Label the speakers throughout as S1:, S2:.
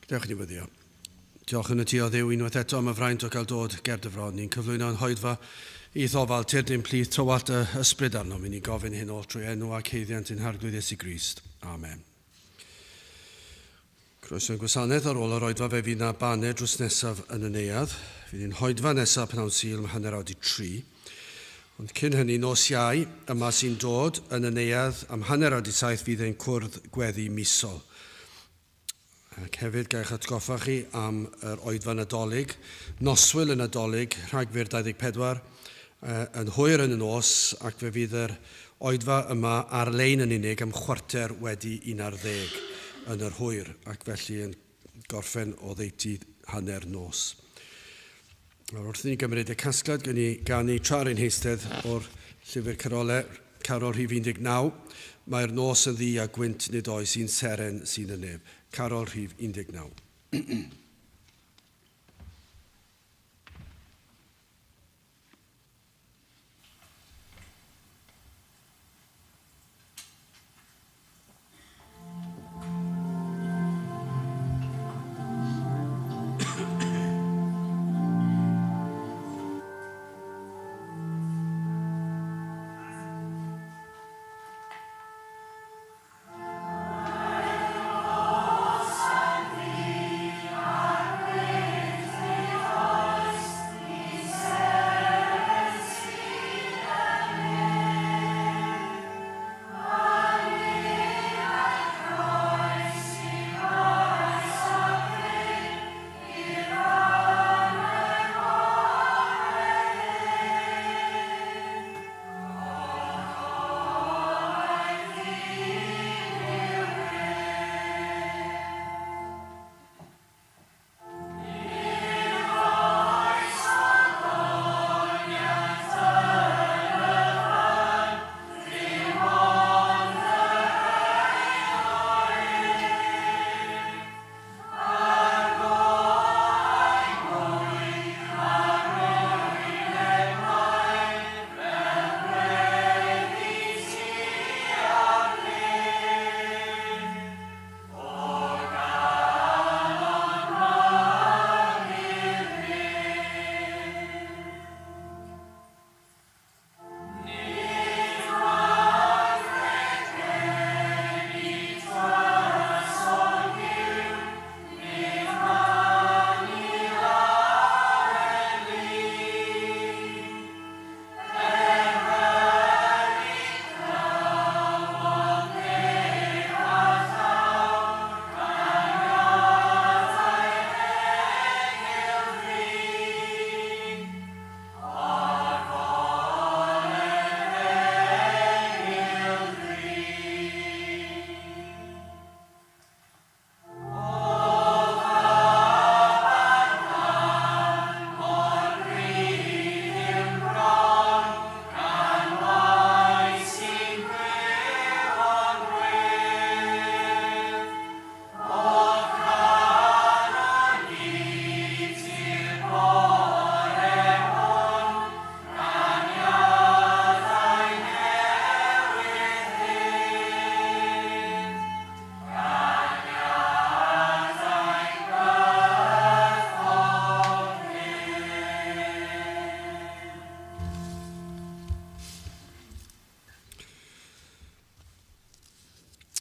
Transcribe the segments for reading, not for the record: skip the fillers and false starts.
S1: Gadewch i ni weddio. Diolch yn y ti o Dduw unwaith eto am y fraint o gael dod ger dy fron. Ni'n cyflwyno yn hoedfa i'th ofal tyrd ein plith tywallt y ysbryd arnom. I ni'n gofyn hyn oll trwy enw ac haeddiant ein Harglwydd Iesu Grist. Amen. Croeso i'n gwasanaeth ar ôl yr oedfa fe fydd na baned drws nesaf yn y neuadd. Fydd hi'n hoedfa nesaf pnawn Sul am 3:30. Ond cyn hynny, nos Iau yma sy'n dod yn y neuadd am 6:30 fydd ein cwrdd gweddi misol. Ac hefyd gael eich atgoffa chi am yr oedfa Nadolig, noswyl y Nadolig, Rhagfyr 24, yn hwyr yn y nos, ac fe fydd yr oedfa yma ar-lein yn unig am 11:15 yn yr hwyr, ac felly yn gorffen oddeutu hanner nos. Nawr, wrth i ni gymryd y casgliad, gwn i ganu tra ar ein heistedd o'r llyfr Carole, Carol rhif 19, Mae'r nos yn ddu a gwynt nid oes un seren sy'n y nef. Carol rhif 19.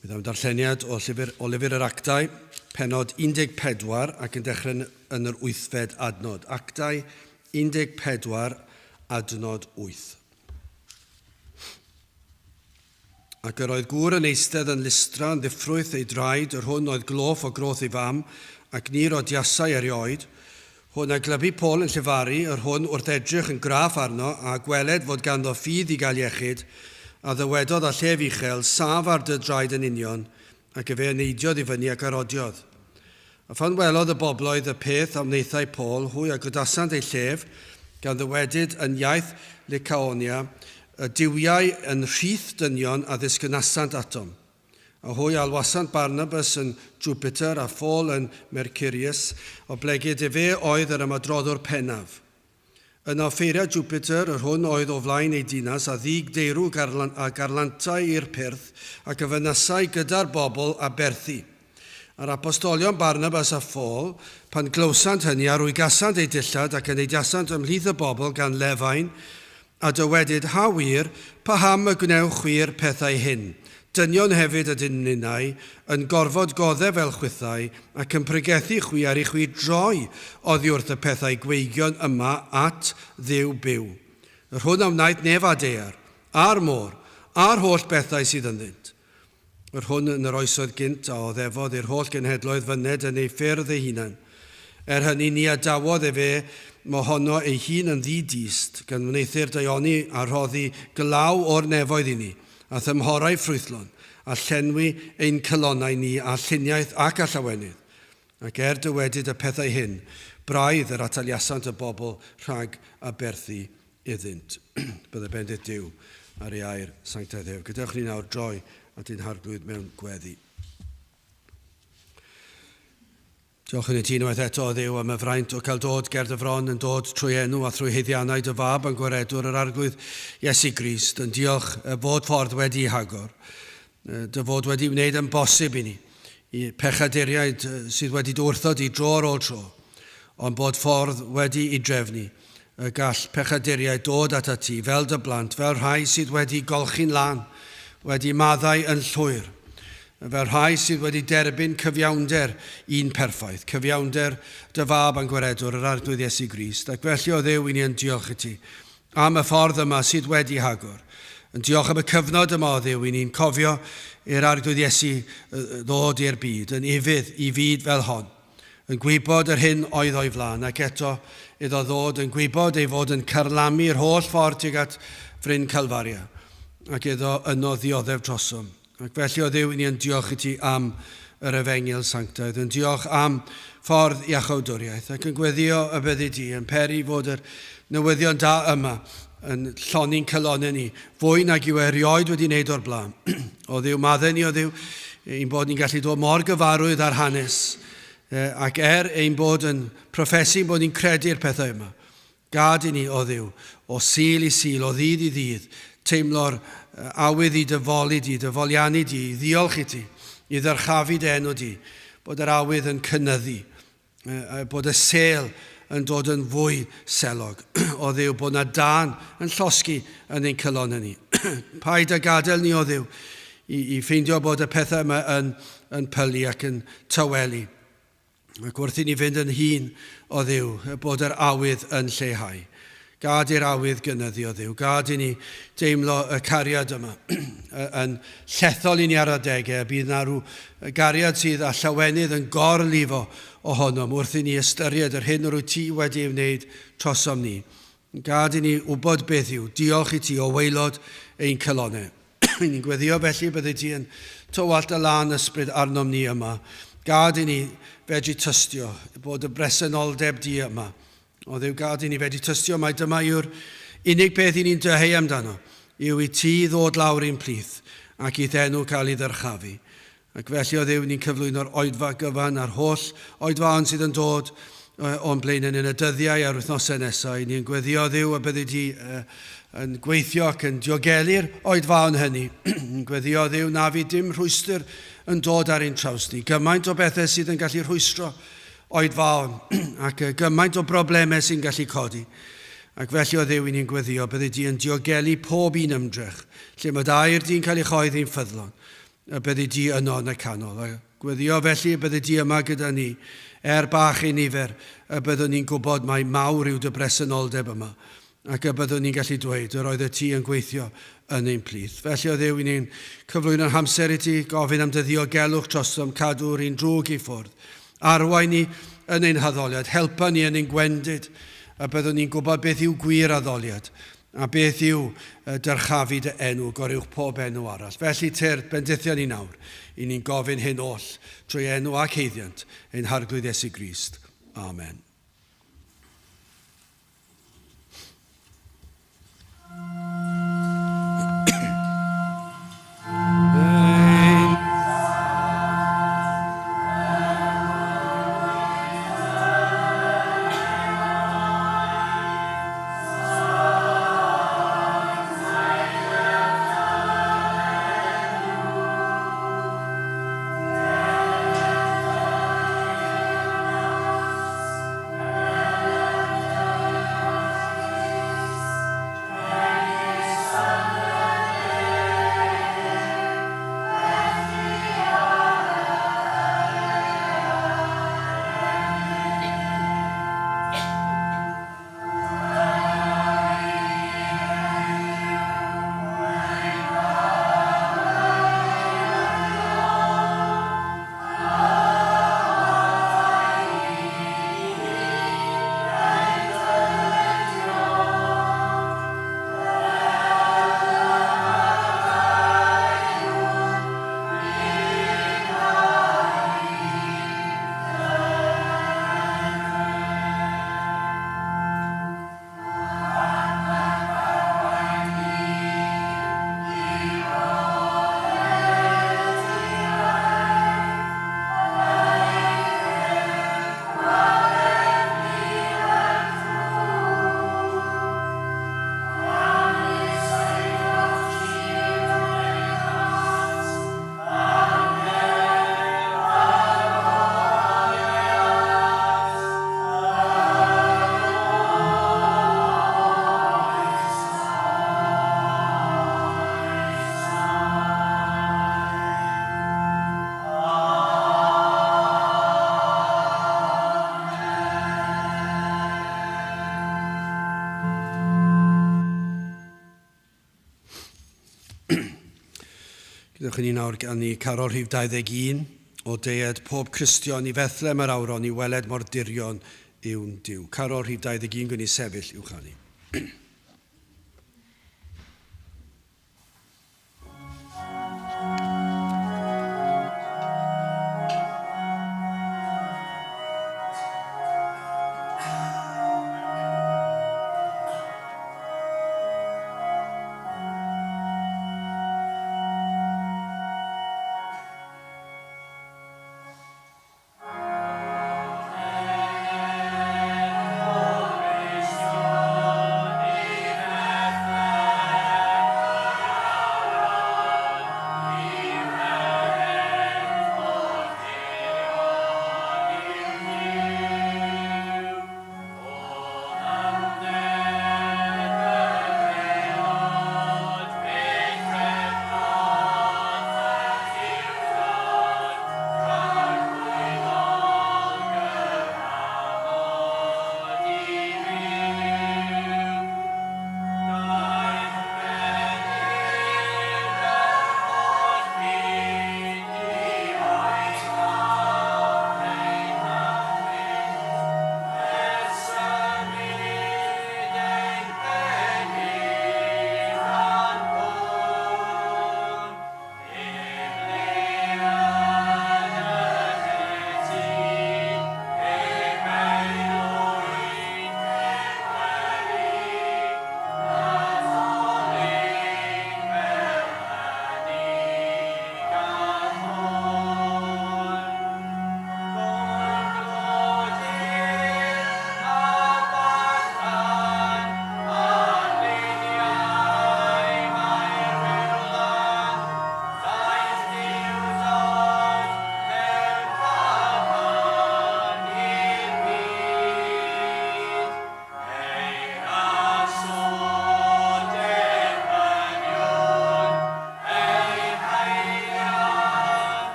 S1: Bydd am darlleniad o llyfr, o lyfr yr Actau, penod 14 ac yn dechrau yn yr wythfed adnod. Actau 14, adnod 8. Ac yr oedd gŵr yn eistedd yn Lystra yn ddiffrwyth ei draed, yr hwn oedd gloff o groth ei fam, ac ni rodiasai erioed. Hwn a glybu Paul yn llefaru, yr hwn wrth edrych yn graff arno, a gweled fod ganddo ffydd i gael iechyd, a ddywedodd â llef uchel, Saf ar dy draed yn union, ac efe a neidiodd i fyny ac a rodiodd. A phan welodd y bobloedd y peth a wnaethai Paul, hwy a godasant eu llef, gan ddywedyd yn iaith Lycaonia, Y duwiau yn rhith dynion a ddisgynasant atom. A hwy a alwasant Barnabas yn Jupiter a Phaul yn Mercurius, oblegid efe oedd yr ymadroddwr pennaf. Yna offeiriad Jupiter, yr hwn oedd o flaen ei dinas, a ddug deirw a garlantau i'r pyrth, ac a fynasai gyda'r bobl aberthu. A'r apostolion Barnabas a Phôl, pan glywsant hynny, a rwygasant eu dillad ac a neidiasant ymhlith y bobl gan lefain, a dywedyd, Ha wir, paham y gwnewch chwi'r pethau hyn? Dynion hefyd ydyn ninnau, yn gorfod goddef fel chwithau, ac yn pregethu chwi ar i chwi droi oddi wrth y pethau gweigion yma at Dduw byw. Yr hwn a wnaeth nef a daear, a'r môr, a'r holl bethau sydd ynddynt. Yr hwn yn yr oesoedd gynt a oddefodd i'r holl genhedloedd fyned yn eu ffyrdd eu hunain. Er hynny ni adawodd efe mohono ei hun yn ddi-dyst, gan wneuthur daioni a rhoddi glaw o'r nefoedd i ni, a thymhorau ffrwythlon, a llenwi ein calonnau ni â lluniaeth ac â llawenydd. Ac er dywedyd y pethau hyn, braidd yr ataliasant y bobl rhag aberthu iddynt. Bydde bendith Duw ar ei air sanctaidd ef. Gadewch ni nawr droi at ein Harglwydd mewn gweddi. Diolch yn i ti unwaith eto, o Dduw, am y fraint o cael dod ger dy fron, yn dod trwy enw a thrwy haeddiannau dy Fab a'n Gwaredwr, yr Arglwydd Iesu Grist, yn diolch fod ffordd wedi hagor, dy fod wedi wneud yn bosib i ni, i pechaduriaid sydd wedi dy wrthod di dro ar ôl tro, ond bod ffordd wedi i drefnu y gall pechaduriaid dod atat ti fel dy blant, fel rhai sydd wedi golchi'n lân, wedi maddau yn llwyr, fel rhai sydd wedi derbyn cyfiawnder un perffaith, cyfiawnder dy Fab a'n Gwaredwr, yr Arglwydd Iesu Grist. Ac felly, o Dduw, i ni yn diolch i ti am y ffordd yma sydd wedi hagor. Yn diolch am y cyfnod yma, o Dduw, i ni'n cofio i'r Arglwydd Iesu ddod i'r byd, yn ufudd i fyd fel hon. Yn gwybod yr hyn oedd o'i flaen, ac eto iddo ddod yn gwybod ei fod yn carlamu'r holl ffordd tuag at fryn Calfaria, ac iddo yno ddioddef drosom. Ac felly, o Dduw, i ni yn diolch i ti am yr efengyl sanctaidd, yn diolch am ffordd iachawdwriaeth, ac yn gweddio y byddi di yn peri fod yr newyddion da yma yn llonni'n calonnau ni, fwy nag yw e erioed wedi wneud o'r blaen. O Dduw, maddau ni, o Dduw, ein bod ni'n gallu dod mor gyfarwydd â'r hanes, ac er ein bod yn proffesu ein bod ni'n credu'r pethau yma, gad i ni, o Dduw, o Sul i Sul, o ddydd i ddydd, teimlo'r awydd i dy foli di, dy foliannu di, i ddiolch i ti, i ddyrchafu dy enw di, bod yr awydd yn cynyddu, bod y sêl yn dod yn fwy selog. O Dduw, bod na dân yn llosgi yn ein calonnau ni. Paid â gadael ni, o Dduw, i ffeindio bod y pethau yma yn pylu ac yn tawelu. Ac wrth i ni fynd yn hŷn, o Dduw, bod yr awydd yn lleihau. Gad i'r awydd gynyddu, o Dduw. Gad i ni deimlo y cariad yma yn llethol i ni ar adegau, a bydd na rhyw gariad sydd â llawenydd yn gorlifo ohonom wrth i ni ystyried yr hyn yr wyt ti wedi ei wneud trosom ni. Gad i ni wybod beth yw diolch i ti o waelod ein calonnau. I ni'n gweddio felly byddi ti yn tywallt y lân ysbryd arnom ni yma. Gad i ni fedru tystio bod y bresenoldeb di yma. O Dduw, gad i ni fedru tystio mai dyma yw'r unig beth i ni'n dyheu amdano, yw i ti ddod lawr i'n plith ac i'th enw cael ei ddyrchafu. Ac felly, o Dduw, ni'n cyflwyno'r oedfa gyfan a'r holl oedfaon sydd yn dod o'n blaenau ni yn y dyddiau a'r wythnosau nesaf. I ni'n gweddio, Dduw, y byddi di yn gweithio ac yn diogelu'r oedfaon hynny. Yn gweddio, Dduw, na fydd dim rhwystr yn dod ar ein traws ni. Gymaint o bethau sydd yn gallu rhwystro oedfaon ac gymaint o broblemau sy'n gallu codi. Ac felly, o Dduw, i ni'n gweddio, byddi di yn diogelu pob un ymdrech, lle mae dy air di'n cael ei choeddi'n ffyddlon, y byddi di yno yn y canol. A gweddio felly y byddi di yma gyda ni, er bach ei nifer, y byddwn ni'n gwybod mai mawr yw dy bresenoldeb yma, ac y byddwn ni'n gallu dweud, yr oeddet ti yn gweithio yn ein plith. Felly, o Dduw, i ni'n cyflwyno'n hamser i ti, gofyn am dy ddiogelwch drosom, cadw'r un drwg i ffwrdd. Arwain ni yn ein haddoliad, helpa ni yn ein gwendid, a byddwn ni'n gwybod beth yw gwir addoliad, a beth yw dyrchafu dy enw goruwch pob enw arall. Felly, tyrd, bendithia ni nawr, i ni'n gofyn hyn oll trwy enw ac haeddiant ein Harglwydd Iesu Grist. Amen. Gwnewch i ni nawr ganu carol rhif 21 o deied pob Cristion i Fethlem yr awron i weled mor dirion yw'n Duw. Carol rhif 21 gwni sefyll i'w chanu.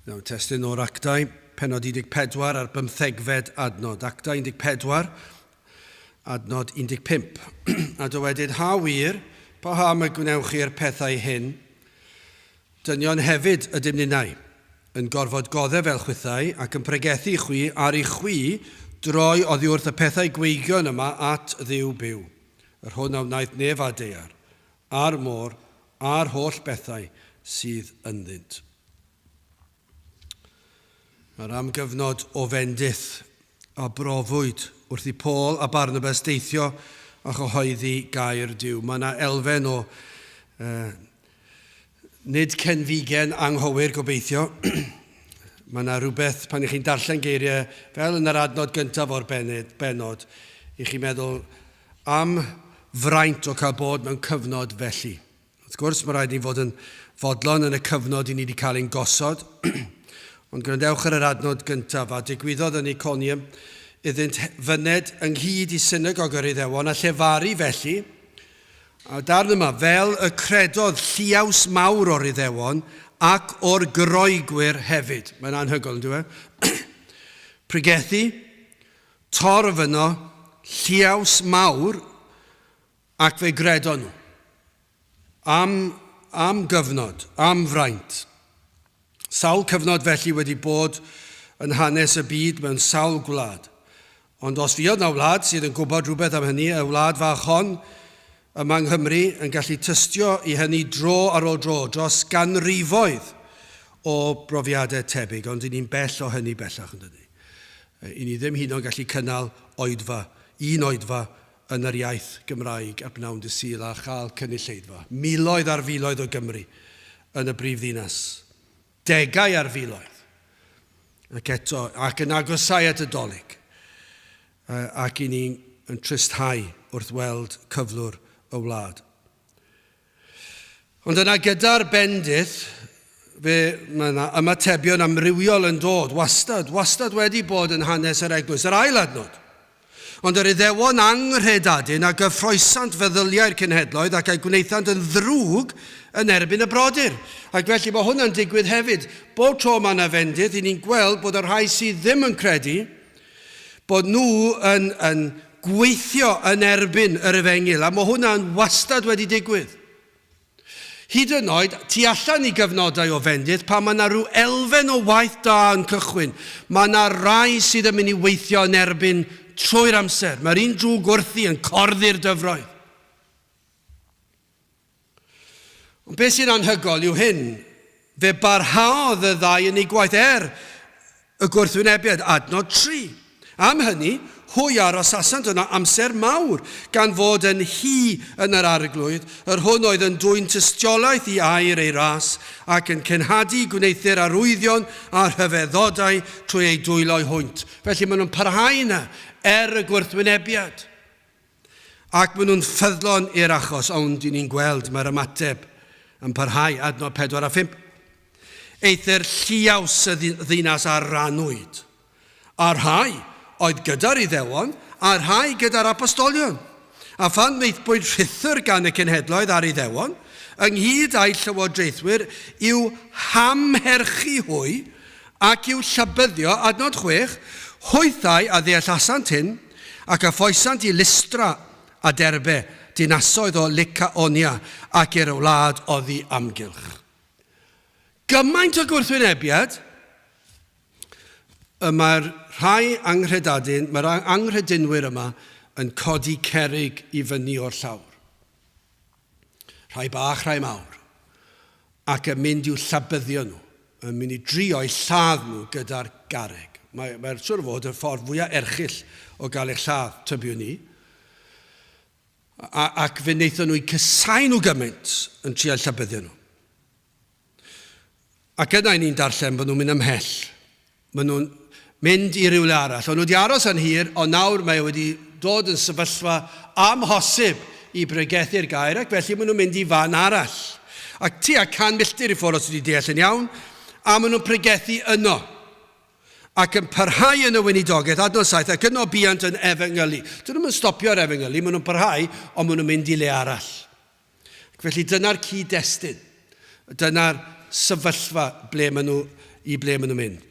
S1: Nawr, testun o'r Actau, penod 14 a'r bymthegfed adnod. Actau 14, adnod 15. A dywedyd, ha wir, paham y gwnewch chi'r pethau hyn? Dynion hefyd ydym ninnau, yn gorfod goddef fel chwithau ac yn pregethu chwi ar i chwi droi oddi wrth y pethau gweigion yma at Dduw byw, yr hwn a wnaeth nef a daear, a'r môr, a'r holl bethau sydd ynddynt. Mae'r am gyfnod o fendith a brofwyd wrth i Paul a Barnabas deithio a chyhoeddi gair Duw. Mae yna elfen o uh, nid cenfigen anghywir gobeithio. Mae yna rhywbeth pan ych chi'n darllen geiriau fel yn yr adnod gyntaf o'r benod, i chi'n meddwl am fraint o cael bod mewn cyfnod felly. Wrth gwrs, mae rhaid ni fod yn fodlon yn y cyfnod i ni wedi cael ein gosod. Ond gwrandewch ar yr adnod gyntaf, a digwyddodd yn Iconium iddynt fyned ynghyd i synagog yr Iddewon a llefaru felly, a darn yma, fel y credodd lliaws mawr o'r Iddewon ac o'r Groegwyr hefyd. Mae'n anhygoel, yn dwi? Pregethu, torf yno, lliaws mawr Ac fe gredon nhw. Am, am gyfnod, am fraint. Sawl cyfnod felly wedi bod yn hanes y byd mewn sawl gwlad. Ond os fuodd 'na wlad sydd yn gwybod rhywbeth am hynny, y wlad fach hon yma yng Nghymru yn gallu tystio i hynny dro ar ôl dro, dros ganrifoedd o brofiadau tebyg, ond 'y ni'n bell o hynny bellach, yn dydy? 'Y ni ddim hyd yn oed yn gallu cynnal oedfa, un oedfa yn yr iaith Gymraeg ar bnawn dy Sul a chael cynulleidfa. Miloedd ar filoedd o Gymry yn y brif ddinas. Degau ar filoedd. Ac eto, ac yn agosau at y Dolig. Ac i ni yn tristhau wrth weld cyflwr y wlad. Ond yna gyda'r bendith, fe, mae yna ymatebion amrywiol yn dod, wastad, wastad wedi bod yn hanes yr eglwys. Yr ail adnod. Ond yr Iddewon anghredadun a gyffroesant feddyliau'r cenhedloedd ac a'i gwnaethant yn ddrwg yn erbyn y brodyr. Ac felly mae hwnna'n digwydd hefyd. Bob tro mae yna fendith, i ni'n gweld bod y rhai sydd ddim yn credu, bod nhw yn, yn gweithio yn erbyn yr efengyl, a mae hwnna'n wastad wedi digwydd. Hyd yn oed tu allan i gyfnodau o fendith, pan mae yna rhyw elfen o waith da yn cychwyn, mae yna rai sydd yn mynd i weithio yn erbyn trwy'r amser. Mae'r un drwg wrthi yn corddi'r dyfroedd. Ond beth sy'n anhygoel yw hyn, fe barhaodd y ddau yn eu gwaith er y gwrthwynebiad, adnod 3. Am hynny, hwy a arosasant yno amser mawr, gan fod yn hy yn yr arglwydd, yr hwn oedd yn dwyn tystiolaeth i air ei ras, ac yn cenhadu gwneuthur arwyddion a rhyfeddodau trwy eu dwylo'i hwynt. Felly maen nhw'n parhau yna, er y gwrthwynebiad. Ac maen nhw'n ffyddlon i'r achos, ond i ni'n gweld mae'r ymateb yn parhau, adnod 4 a 5. Eithr lliaws y ddinas a rannwyd, a rhai oedd gyda'r Iddewon, a rhai gyda'r apostolion. A phan wnaethpwyd rhuthr gan y cenhedloedd a'r Iddewon, ynghyd â'u llywodraethwyr, i'w hamherchu hwy, ac i'w llabyddio, adnod 6, hwythau a ddeallasant hyn, Ac a ffoesant i Lystra a Derbe, dinasoedd o Lycaonia, ac i'r wlad oddi amgylch. Gymaint o gwrthwynebiad y mae'r rhai anghredadun, mae'r anghredinwyr yma yn codi cerrig i fyny o'r llawr. Rhai bach, rhai mawr. Ac yn mynd i'w llabyddio nhw, yn mynd i drio'u lladd nhw gyda'r garreg. Mae, mae'r siwr o fod y ffordd fwyaf erchyll o gael eich lladd, tybiwn i. A, ac fe wnaethon nhw'u cysau nhw gymaint yn trial llabyddio nhw. Ac yna i ni'n darllen bod nhw'n mynd ymhell. Maen nhw'n mynd i rywle arall. O'n nhw wedi aros yn hir, ond nawr mae e wedi dod yn sefyllfa amhosib i bregethu'r gair, ac felly maen nhw'n mynd i fan arall. Ac tua 100 milltir i ffwrdd, os dwi wedi deall yn iawn, a maen nhw'n pregethu yno. Ac yn parhau yn y weinidogaeth, adnod 7, ac yno buant yn efengylu. Dyn nhw'n stopio ar efengylu, maen nhw'n parhau, ond maen nhw'n mynd i le arall. Ac felly dyna'r cyd-destun. Dyna'r sefyllfa ble maen nhw, i ble maen nhw'n mynd.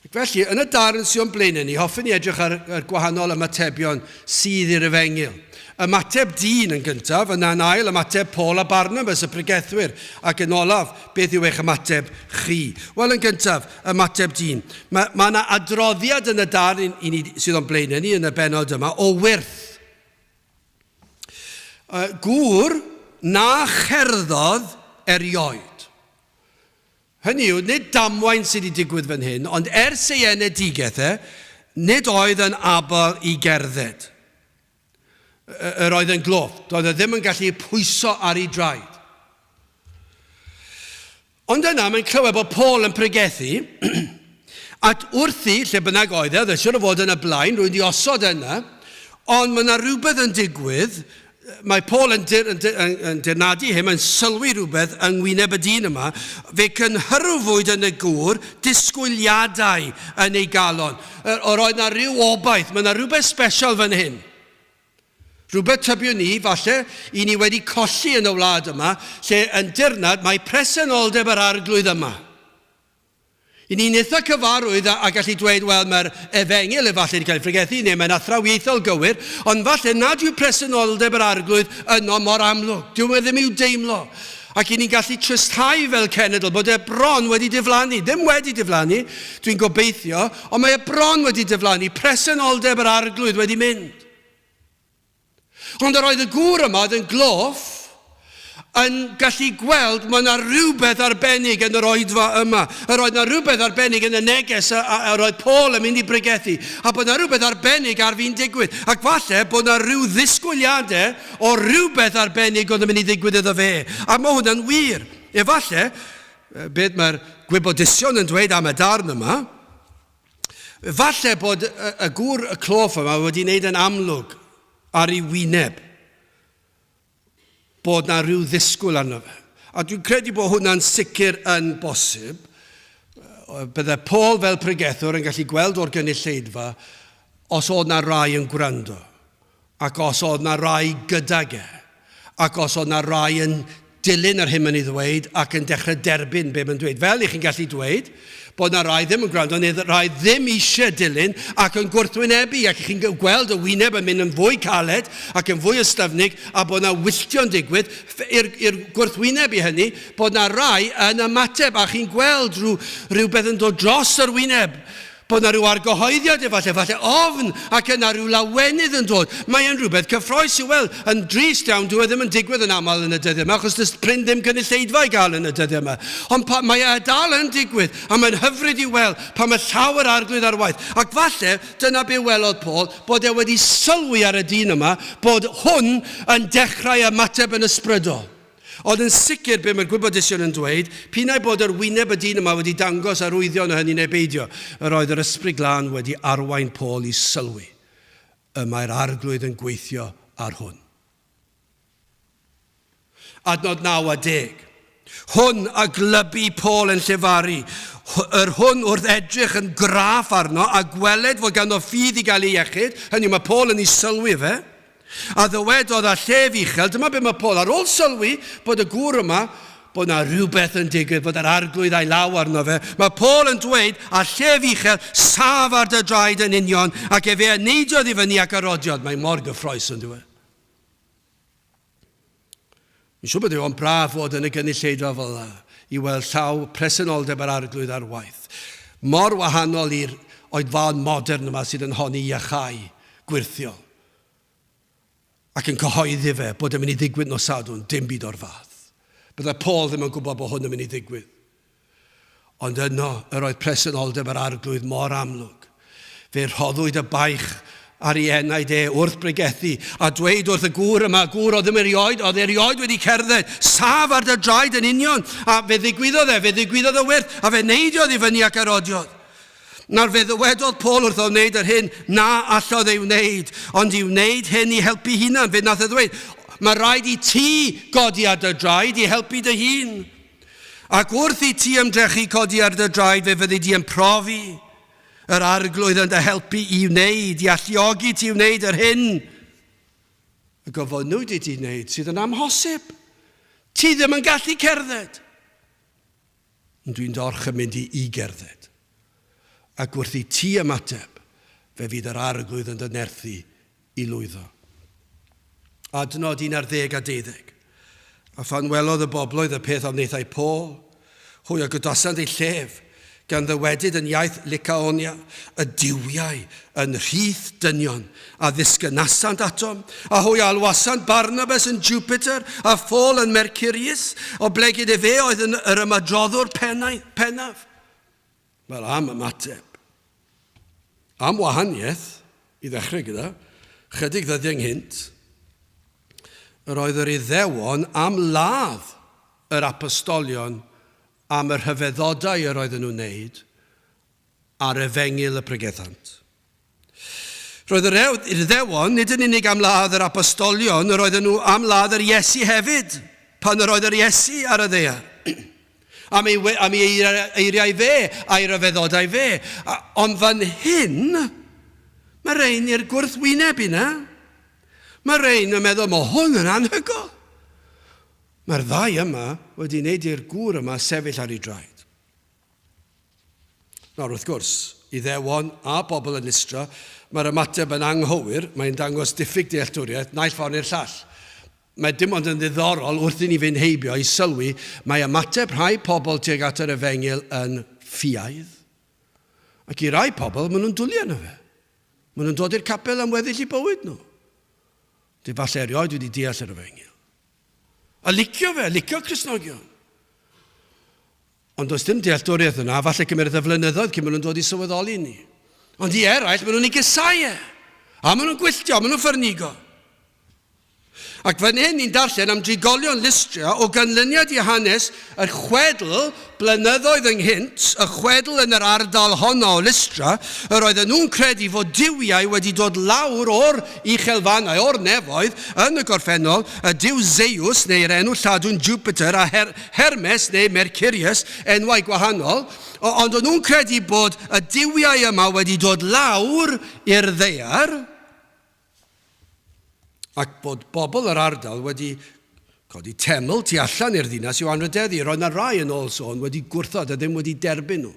S1: Ac felly, yn y darn sy'n o'n blaenau ni, hoffwn ni edrych ar, ar gwahanol ymatebion sydd i'r efengyl. Ymateb dyn yn gyntaf, yna'n ail ymateb Paul a Barnabas y pregethwyr, ac yn olaf, beth yw eich ymateb chi? Wel, yn gyntaf, ymateb dyn. Mae, mae yna adroddiad yn y darn i, i ni, sydd o'n blaenau ni yn y bennod yma o wyrth. Gŵr na cherddodd erioed. Hynny yw, nid damwain sydd wedi digwydd fan hyn, ond ers ei enedigaeth e, nid oedd yn abl i gerdded. Yr oedd yn gloff, doedd e ddim yn gallu pwyso ar ei draed. Ond yna mae'n clywed bod Paul yn pregethu, at wrthi, lle bynnag oedd e, oedd e siwr o fod yn y blaen, rwy'n di osod yna, ond mae yna rhywbeth yn digwydd, mae Paul yn, dir, yn, yn, yn dirnadu hyn, mae'n sylwi rhywbeth yng ngwyneb y dyn yma, fe cynhyrfwyd yn y gŵr disgwyliadau yn ei galon. Yr oedd yna rhyw obaith, mae yna rhywbeth special fan hyn. Rhywbeth tybiwn ni, falle, i ni wedi colli yn y wlad yma, lle yn dirnad mae presenoldeb yr arglwydd yma. I ni'n eitha cyfarwydd a, a gallu dweud, wel, mae'r efengyl efallai wedi cael ei phregethu, neu mae'n athrawiaethol gywir, ond falle nad yw presenoldeb yr arglwydd yno mor amlwg. Dyw e ddim i'w deimlo. Ac i ni'n gallu trysthau fel cenedl bod e bron wedi diflannu. Ddim wedi diflannu, dwi'n gobeithio, ond mae e bron wedi diflannu. Presenoldeb yr arglwydd wedi mynd. Ond yr oedd y gŵr yma oedd yn gloff yn gallu gweld mae yna rhywbeth arbennig yn yr oedfa yma. Yr oedd yna rhywbeth arbennig yn y neges a, a, yr oedd Paul yn mynd i bregethu. A bod yna rhywbeth arbennig ar fi'n digwydd. Ac falle bod yna rhyw ddisgwyliadau o rhywbeth arbennig oedd yn mynd i ddigwydd iddo fe. A mae hwnna'n wir. Efallai, beth mae'r gwybodusion yn dweud am y darn yma, Falle bod y, y gŵr y cloff yma wedi wneud yn amlwg ar ei wyneb bod na rhyw ddisgwyl arno fe. A dwi'n credu bod hwnna'n sicr yn bosib. Bydde Paul fel pregethwr yn gallu gweld o'r gynulleidfa os oedd na rai yn gwrando, ac os oedd na rai gydag e, ac os oedd na rai yn dilyn yr hyn mae'n ei ddweud ac yn dechrau derbyn be mae'n dweud. Fel i chi'n gallu dweud, bod na rai ddim yn gwrando neu rai ddim eisiau dilyn ac yn gwrthwynebu ac chi'n gweld y wyneb yn mynd yn fwy caled ac yn fwy ystyfnig a bod na wylltio'n digwydd i'r gwrthwyneb i hynny bod na rai yn ymateb a chi'n gweld rhyw, rhywbeth yn dod dros yr wyneb Bod 'na rhyw argyhoeddiad efallai, falle ofn, ac yna rhyw lawenydd yn dod. Mae e'n rhywbeth cyffroes i'w weld. Yn drist iawn, dyw e ddim yn digwydd yn aml yn y dyddiau yma, achos does prin ddim cynulleidfa i gael yn y dyddiau yma. Ond pa, mae e dal yn digwydd, a mae'n hyfryd i'w weld pan mae llaw yr Arglwydd ar waith. Ac falle, dyna be welodd Paul, bod e wedi sylwi ar y dyn yma, bod hwn yn dechrau ymateb yn ysbrydol. Ond yn sicr, be mae'r gwybodusion yn dweud, p'un ai bod yr wyneb y dyn yma wedi dangos arwyddion o hynny neu beidio, yr oedd yr Ysbryd Glân wedi arwain Paul i sylwi, y mae'r Arglwydd yn gweithio ar hwn. Adnod 9 a 10. Hwn a glybu Paul yn llefaru, yr hwn wrth edrych yn graff arno a gweled fod ganddo ffydd i gael ei iechyd, hynny yw mae Paul yn ei sylwi fe, A ddywedodd â llef uchel, dyma be mae Paul, ar ôl sylwi bod y gŵr yma, bod na rhywbeth yn digwydd, bod yr arglwydd a'i law arno fe, mae Paul yn dweud â llef uchel, saf ar dy draed yn union, ac efe a neidiodd i fyny ac a rodiodd. Mae mor gyffroes yn dweud. Mi'n siŵr bod o'n braf fod yn y gynulleidfa fel yna i weld llaw presenoldeb yr arglwydd ar waith. Mor wahanol i'r oedfaon modern yma sydd yn honni iachau gwyrthiol ac yn cyhoeddi fe bod yn mynd i ddigwydd nos Sadwrn, dim byd o'r fath. Byddai Paul ddim yn gwybod bod hwn yn mynd i ddigwydd. Ond yno yr oedd presenoldeb yr arglwydd mor amlwg. Fe rhoddwyd y baich ar ei enaid e wrth bregethu a dweud wrth y gŵr yma, gŵr oedd ddim erioed, oedd erioed wedi cerdded, saf ar dy draed yn union, a fe ddigwyddodd e, fe ddigwyddodd y wyrth, a fe neidiodd i fyny ac arodiodd. Nawr fe ddywedodd Paul wrtho wneud yr hyn na allodd ei wneud, ond i wneud hyn i helpu hunan, fe nath e ddweud, mae rhaid i ti godi ar dy draed i helpu dy hun. Ac wrth i ti ymdrechu codi ar dy draed, fe fyddi di yn profi yr arglwydd yn dy helpu i wneud, i alluogi ti wneud yr hyn y gofynnwyd i ti wneud sydd yn amhosib. Ti ddim yn gallu cerdded. Ond dwi'n dy orchymyn di i gerdded. Ac wrth i ti ymateb, fe fydd yr arglwydd yn dy nerthu i lwyddo. Adnod 11 a 12. A phan welodd y bobloedd y peth a wnaethai Paul, hwy a godasant eu llef, gan ddywedyd yn iaith Lycaonia, y duwiau yn rhith dynion a ddisgynasant atom, a hwy a alwasant Barnabas yn Jupiter, a Phaul yn Mercurius, oblegid efe oedd yn yr ymadroddwr pennaf. Wel, am ymateb. Am wahaniaeth, i ddechrau gyda, chydig ddyddiau ynghynt, yr oedd yr Iddewon am ladd yr apostolion am y rhyfeddodau yr oedden nhw'n wneud a'r efengyl y pregethant. Roedd yr Iddewon nid yn unig am ladd yr apostolion, yr oedden nhw am ladd yr Iesu hefyd, pan yr oedd yr Iesu ar y ddaear. Am ei, am ei eiriau fe, a'i ryfeddodau fe. Ond fan hyn, mae rhain i'r gwrthwyneb yna. Mae rhain yn meddwl, mae hwn yn anhygoel. Mae'r ddau yma wedi wneud i'r gŵr yma sefyll ar ei draed. Nawr, wrth gwrs, Iddewon a bobl yn Lystra, mae'r ymateb yn anghywir, mae'n dangos diffyg dealltwriaeth, naill ffordd neu'r llall. Mae dim ond yn ddiddorol wrth i ni fynd heibio i sylwi mae ymateb rhai pobl tuag at yr efengyl yn ffiaidd, ac i rai pobl, maen nhw'n dwlu arno fe. Maen nhw'n dod i'r capel am weddill eu bywyd nhw. Dwi falle erioed wedi deall yr efengyl. A licio fe, licio Cristnogion. Ond does dim dealltwriaeth yna, a falle cymerith e flynyddoedd cyn maen nhw'n dod i sylweddoli ni. Ond i eraill, maen nhw'n ei gysau e. A maen nhw'n gwylltio, maen nhw'n ffyrnigo. Ac fan hyn ni'n darllen am drigolion Lystria o ganlyniad i hanes y chwedl blynyddoedd ynghynt, y chwedl yn yr ardal honno o Lystra, yr oedden nhw'n credu fod duwiau wedi dod lawr o'r uchelfannau, o'r nefoedd, yn y gorffennol, y duw Zeus, neu'r enw Lladwn Jupiter, a Her Hermes neu Mercurius, enwau gwahanol, ond o'n nhw'n credu bod y duwiau yma wedi dod lawr i'r ddaear ac bod bobl yr ardal wedi codi teml tu allan i'r ddinas i'w anrhydeddu. Roedd yna rai yn ôl sôn wedi gwrthod a ddim wedi derbyn nhw.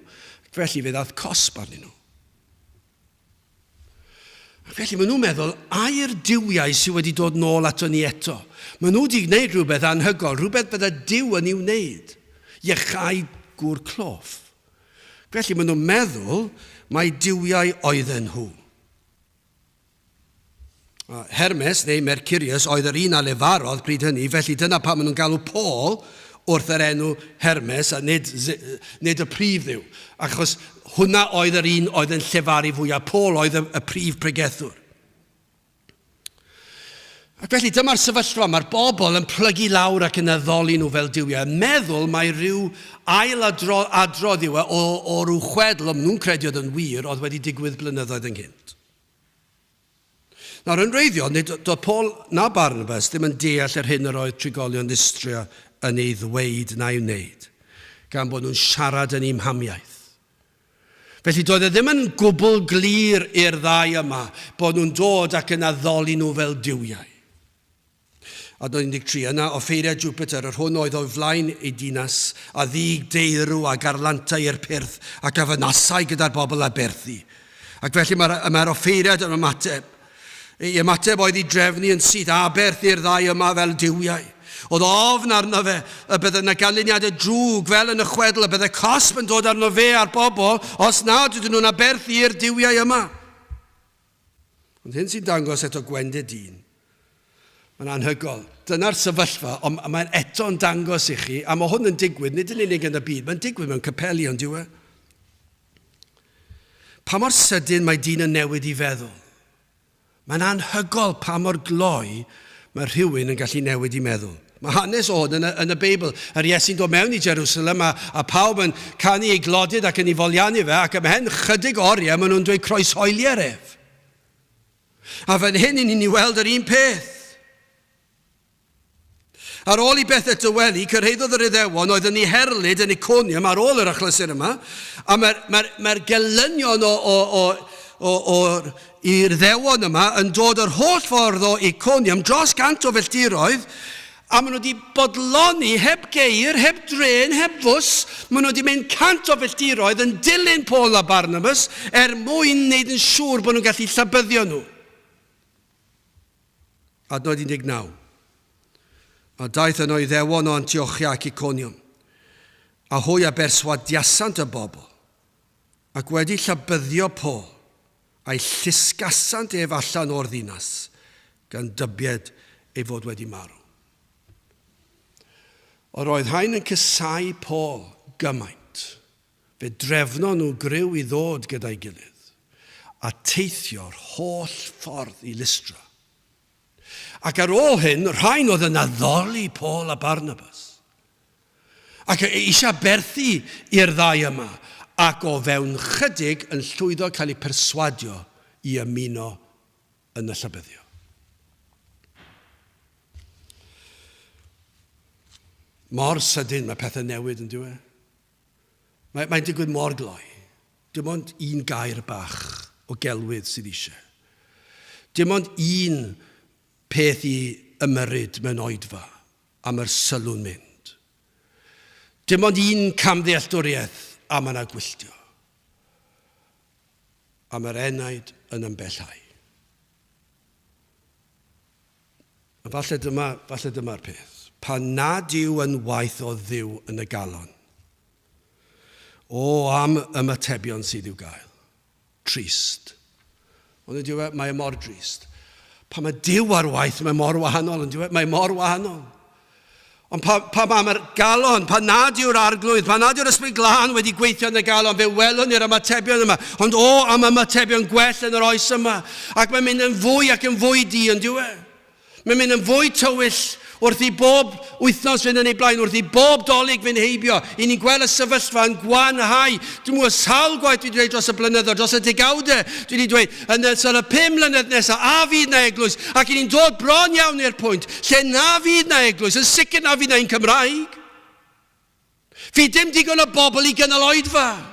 S1: Ac felly fe ddaeth cosb arnyn nhw. Ac felly maen nhw'n meddwl, ai'r duwiau sydd wedi dod nôl ato ni eto? Maen nhw wedi gwneud rhywbeth anhygoel, rhywbeth bydde Duw yn ei wneud, iachau gŵr cloff. Felly maen nhw'n meddwl mai duwiau oedden nhw. Hermes neu Mercurius oedd yr un a lefarodd pryd hynny, felly dyna pam maen nhw'n galw Paul wrth yr enw Hermes a nid, nid y prif dduw, achos hwnna oedd yr un oedd yn llefaru fwyaf. Paul oedd y, y prif pregethwr. Ac felly dyma'r sefyllfa, mae'r bobl yn plygu lawr ac yn addoli nhw fel duwiau, yn meddwl mai rhyw ail adro, adrodd yw e o, o rhyw chwedl, ond nhw'n credu oedd yn wir, oedd wedi digwydd blynyddoedd ynghynt. Nawr, yn wreiddiol, nid doedd Paul na Barnabas ddim yn deall yr hyn yr oedd trigolion Lystria yn ei ddweud na'i wneud, gan bod nhw'n siarad yn eu mhamiaith. Felly doedd e ddim yn gwbl glir i'r ddau yma bod nhw'n dod ac yn addoli nhw fel duwiau. Adnod 13, Yna offeiriad Jupiter, yr hwn oedd o'i flaen ei dinas, a ddug deirw a garlantau i'r pyrth, ac a fynasai gyda'r bobl aberthu. Ac felly mae'r mae offeiriad yn ymateb. Ei ymateb oedd i drefnu yn syth aberth i'r ddau yma fel duwiau. Oedd ofn arno fe y bydde yna ganlyniadau drwg fel yn y chwedl, y bydde cosb yn dod arno fe a'r bobl os nad ydyn nhw'n aberthu i'r duwiau yma. Ond hyn sy'n dangos eto gwendid dyn. Mae'n anhygoel. Dyna'r sefyllfa, ond mae'n eto'n dangos i chi, a mae hwn yn digwydd nid yn unig yn y byd, mae'n digwydd mewn capeli, ond yw e? Pa mor sydyn mae dyn yn newid i feddwl. Mae'n anhygoel pa mor gloi mae rhywun yn gallu newid i meddwl. Mae hanes o hwn yn y, yn y Beibl. Yr Iesu'n dod mewn i Jerusalem a, a pawb yn canu ei glodydd ac yn ei foliannu fe, ac ymhen chydig oriau maen nhw'n dweud croeshoelier ef. A fan hyn i ni'n weld yr un peth. Ar ôl i bethau dywelu, cyrhaeddodd yr Iddewon oedd yn ei herlid yn Iconium ar ôl yr achlysur yma, a mae'r mae, mae gelynion o, o, o, o, o, i'r Iddewon yma yn dod yr holl ffordd o Iconium, dros gant o filltiroedd, a maen nhw wedi bodloni heb geir, heb drên, heb fws, maen nhw wedi mynd 100 o filltiroedd yn dilyn Paul a Barnabas er mwyn wneud yn siŵr bod nhw'n gallu llabyddio nhw. Adnod 19. A daeth yno Iddewon o Antiochia ac Iconium, a hwy a berswadiasant y bobl, ac wedi llabyddio Paul, a'i llusgasant ef allan o'r ddinas, gan dybied ei fod wedi marw. Yr oedd rhain yn casáu Paul gymaint, fe drefnon nhw griw i ddod gyda'i gilydd a teithio'r holl ffordd i Lystra. Ac ar ôl hyn, rhain oedd yn addoli Paul a Barnabas. Ac eisiau berthu i'r ddau yma, ac o fewn chydig yn llwyddo cael eu perswadio i ymuno yn y llabyddio. Mor sydyn mae pethau newid yn diwe. Mae, mae'n digwydd mor gloi. Dim ond un gair bach o gelwydd sydd eisiau. Dim ond un peth i ymyrryd mewn oedfa a mae'r sylw'n mynd. Dim ond un camddealltwriaeth a mae yna gwylltio. A mae'r enaid yn ymbellhau. A falle dyma, falle dyma'r peth. Pan nad yw yn waith o Dduw yn y galon. O, am ymatebion sydd i'w gael. Trist. Ond yn diwedd, mae e mor drist. Pan mae Duw ar waith, mae mor wahanol, yn diwedd, mae mor wahanol. Ond pa, pa mae'r galon, pan nad yw'r arglwydd, pan nad yw'r ysbryd glân wedi gweithio yn y galon, fe welwn ni'r ymatebion yma. Ond o, am ymatebion gwell yn yr oes yma. Ac mae'n mynd yn fwy ac yn fwy di, yn diwedd. Mae'n mynd yn fwy tywyll wrth i bob wythnos fynd yn ei blaen, wrth i bob dolyg fynd heibio. I ni'n gweld y sefyllfa yn gwanhau. Dwi'n gwybod sawl gwaith dwi wedi dweud dros y blynyddoedd, dros y degawdau, dwi wedi dweud, yn y, y pum mlynedd nesaf, a fydd na eglwys. Ac i ni'n dod bron iawn i'r pwynt lle na fydd na eglwys, yn sicr na fydd na un Cymraeg. Fydd dim digon o bobl i gynnal oedfa.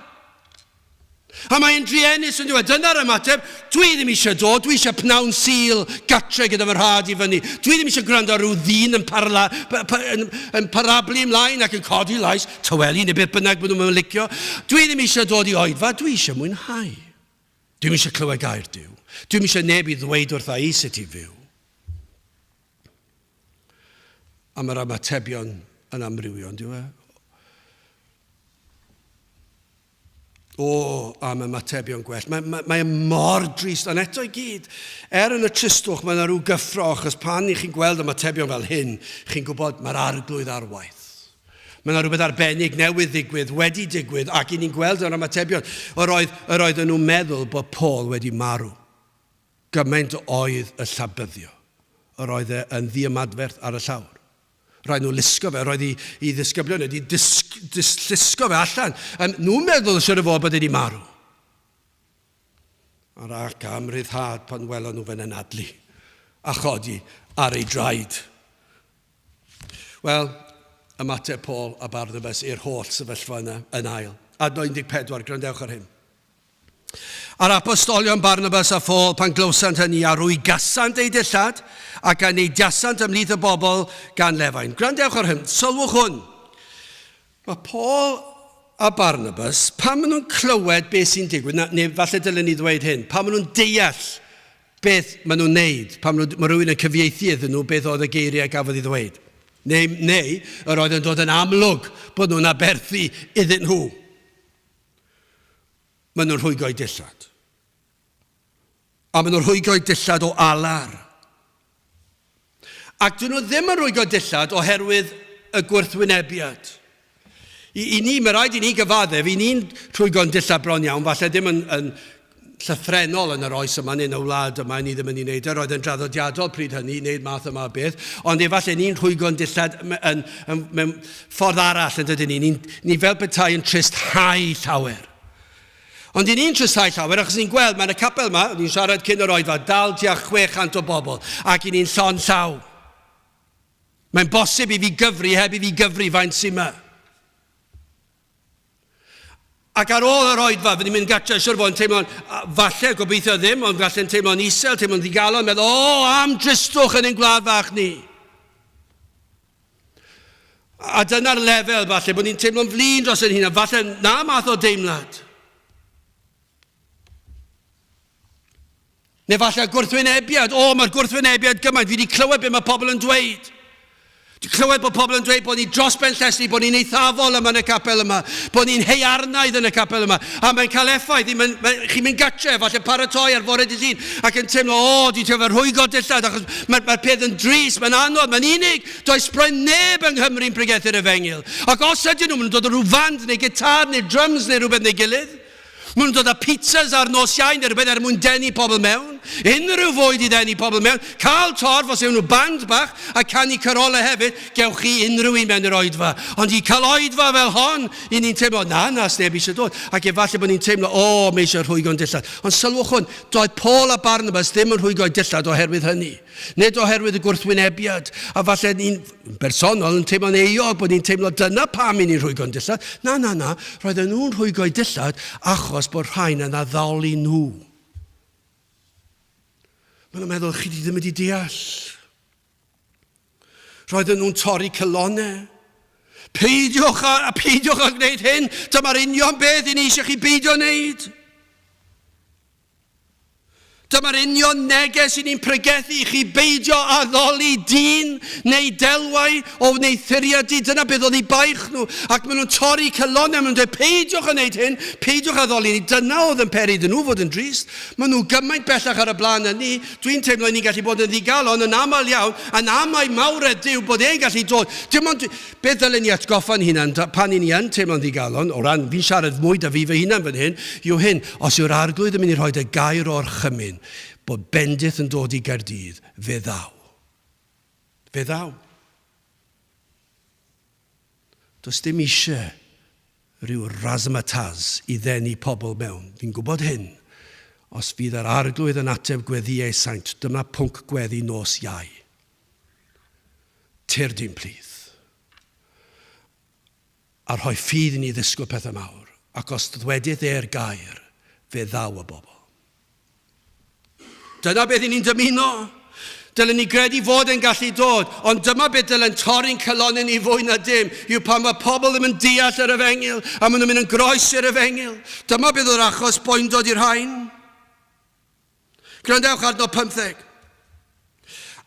S1: A mae'n druenus yn dweud, dyna'r ymateb, dwi ddim eisiau dod, dwi eisiau pnawn Sul gatre gyda fy rhad i fyny. Dwi ddim eisiau gwrando ar rhyw ddyn yn, parla, pa, pa, yn, yn parablu ymlaen ac yn codi lais, tyweli neu beth bynnag bod nhw'n licio. Dwi ddim eisiau dod i oedfa, dwi eisiau mwynhau. Dwi'm eisiau clywed gair Duw. Dwi'm eisiau neb i ddweud wrtha i sut i fyw. A mae'r ymatebion yn amrywio, yn dyw e? O, am ymatebion gwell. Mae, mae, mae e mor drist, ond eto i gyd, er yn y tristwch, mae yna rhyw gyffro, achos pan i chi'n gweld ymatebion fel hyn, chi'n gwybod mae'r arglwydd ar waith. Mae yna rhywbeth arbennig newydd ddigwydd, wedi digwydd, ac i ni'n gweld yr ymatebion. Yr oedd, yr oedden nhw'n meddwl bod Paul wedi marw. Gymaint oedd y llabyddio. Yr oedd e yn ddiymadferth ar y llawr. Roedd nhw'n lusgo fe, roedd i, i ddisgyblion wedi disg, dis, llusgo fe allan. Um, nhw'n meddwl siwr o fod bod wedi marw. A'r ac am ryddhad pan welon nhw fe'n anadlu a chodi ar ei draed. Wel, ymateb Paul a Barnabas i'r holl sefyllfa yna yn ail. Adnod 14, gwrandewch ar hyn. A'r apostolion Barnabas a Phaul, pan glywsant hynny, a rwygasant eu dillad, ac a neidiasant ymhlith y bobl gan lefain. Gwrandewch ar hyn, sylwch hwn. Mae Paul a Barnabas, pan maen nhw'n clywed beth sy'n digwydd, na, neu falle dylen ni ddweud hyn, pan maen nhw'n deall beth maen nhw'n neud, pan maen nhw, mae rhywun yn cyfieithu iddyn nhw beth oedd y geiriau gafodd ei ddweud. Neu, neu yr oedd yn dod yn amlwg bod nhw'n aberthu iddyn nhw. Maen nhw'n rhwygo'u dillad. A maen nhw'n rhwygo'u dillad o alar. Ac dyn nhw ddim yn rhwygo dillad oherwydd y gwrthwynebiad. I, i ni, mae rhaid i ni gyfaddef, i ni'n rhwygo'n dillad bron iawn, falle ddim yn, yn llythrennol yn yr oes yma neu yn y wlad yma, ni ddim yn ei wneud e, roedd yn draddodiadol pryd hynny i wneud math yma o beth, ond efallai ni'n rhwygo'n dillad yn, yn, mewn ffordd arall yn dydyn ni, ni, ni fel petai yn tristhau llawer. Ond i ni'n tristhau llawer, achos ni'n gweld, mae'n y capel yma, ni'n siarad cyn yr oedfa, dal tua 600 o bobl, ac i ni'n llon llaw. Mae'n bosib i fi gyfri heb i fi gyfri faint sy'n yma. Ac ar ôl yr oedfa, fyddi'n mynd gartre, siwr fod yn teimlo'n, falle, gobeithio ddim, ond falle'n teimlo'n isel, teimlo'n ddigalon, meddwl, o, am dristwch yn ein gwlad fach ni. A dyna'r lefel, falle, bod ni'n teimlo'n flin dros ein hunan, falle na math o deimlad. Neu falle gwrthwynebiad. O, mae'r gwrthwynebiad gymaint. Fi wedi clywed beth mae pobl yn dweud. Dwi'n clywed bod pobl yn dweud bod ni dros ben llestri, bod ni'n eithafol yma yn y capel yma, bod ni'n heiarnaidd yn y capel yma. A mae'n cael effaith. Mae'n, mae, chi'n mynd gatre, falle paratoi ar fore dydd Llun, ac yn teimlo, o, dwi'n teimlo rhwygo dillad, achos mae'r mae peth yn drist, mae'n anodd, mae'n unig. Does bron neb yng Nghymru'n pregethu'r efengyl. Ac os ydyn nhw, maen nhw'n dod o rhyw fand neu gitar neu drums neu rhywbeth neu gilydd. Maen nhw'n dod â pizzas ar nos Iau neu rhywbeth er mwyn denu pobl mewn. Unrhyw fwyd i ddenu pobl mewn. Cael torf, os yw nhw band bach, a canu carolau hefyd, gewch chi unrhyw un mewn i'r oedfa. Ond i cael oedfa fel hon, i ni'n teimlo, na, na, sneb eisiau dod. Ac efallai bod ni'n teimlo, o, mae eisiau rhwygo'n dillad. Ond sylwch hwn, doedd Paul a Barnabas ddim yn rhwygo'u dillad oherwydd hynny. Nid oherwydd y gwrthwynebiad, a falle ni'n bersonol yn teimlo'n euog bod ni'n teimlo dyna pam i ni'n rhwygo'n dillad. Na, na, na, roedden nhw'n rhwygo'u dillad achos bod rhain yn addoli nhw. Maen nhw'n meddwl, chi di ddim wedi deall. Roedden nhw'n torri calonnau. Peidiwch a, a peidiwch â gwneud hyn. Dyma'r union beth i ni eisiau chi beidio wneud. Dyma'r union neges i ni'n pregethu i chi beidio addoli dyn neu delwau o wneuthuriad di. Dyna beth oedd eu baich nhw. Ac maen nhw'n torri calonnau, maen nhw'n dweud, peidiwch â wneud hyn, peidiwch addoli ni. Dyna oedd yn peri iddyn nhw fod yn drist. Maen nhw gymaint bellach ar y blaen na ni. Dwi'n teimlo i ni'n gallu bod yn ddigalon yn aml iawn, yn amau mawredd Duw bod e'n gallu dod. Dim ond, Beth ddylen ni atgoffa'n hunan pan i ni yn teimlo'n ddigalon, o ran, fi'n siarad mwy da fi fy hunan fan hyn, yw hyn, os yw'r Arglwydd yn mynd i rhoi y gair o'r orchymyn bod bendith yn dod i Gaerdydd, fe ddaw. Fe ddaw. Does dim eisiau rhyw razzmatazz i ddenu pobl mewn. Fi'n gwybod hyn. Os fydd yr Arglwydd yn ateb gweddïau saint, dyma pwnc gweddi nos Iau. Tyrd i'n plith. A rhoi ffydd i ni ddisgwyl pethau mawr, ac os ddwedydd e'r gair, fe ddaw y bobl. Dyna beth i ni'n dymuno. Dylen ni gredu fod e'n gallu dod, ond dyma beth dylen torri'n calonnau ni fwy na dim, yw pan mae pobl ddim yn deall yr efengyl, a maen nhw'n mynd yn groes i'r efengyl. Dyma beth oedd yr achos boendod i'r rhain. Gwrandewch adnod 15.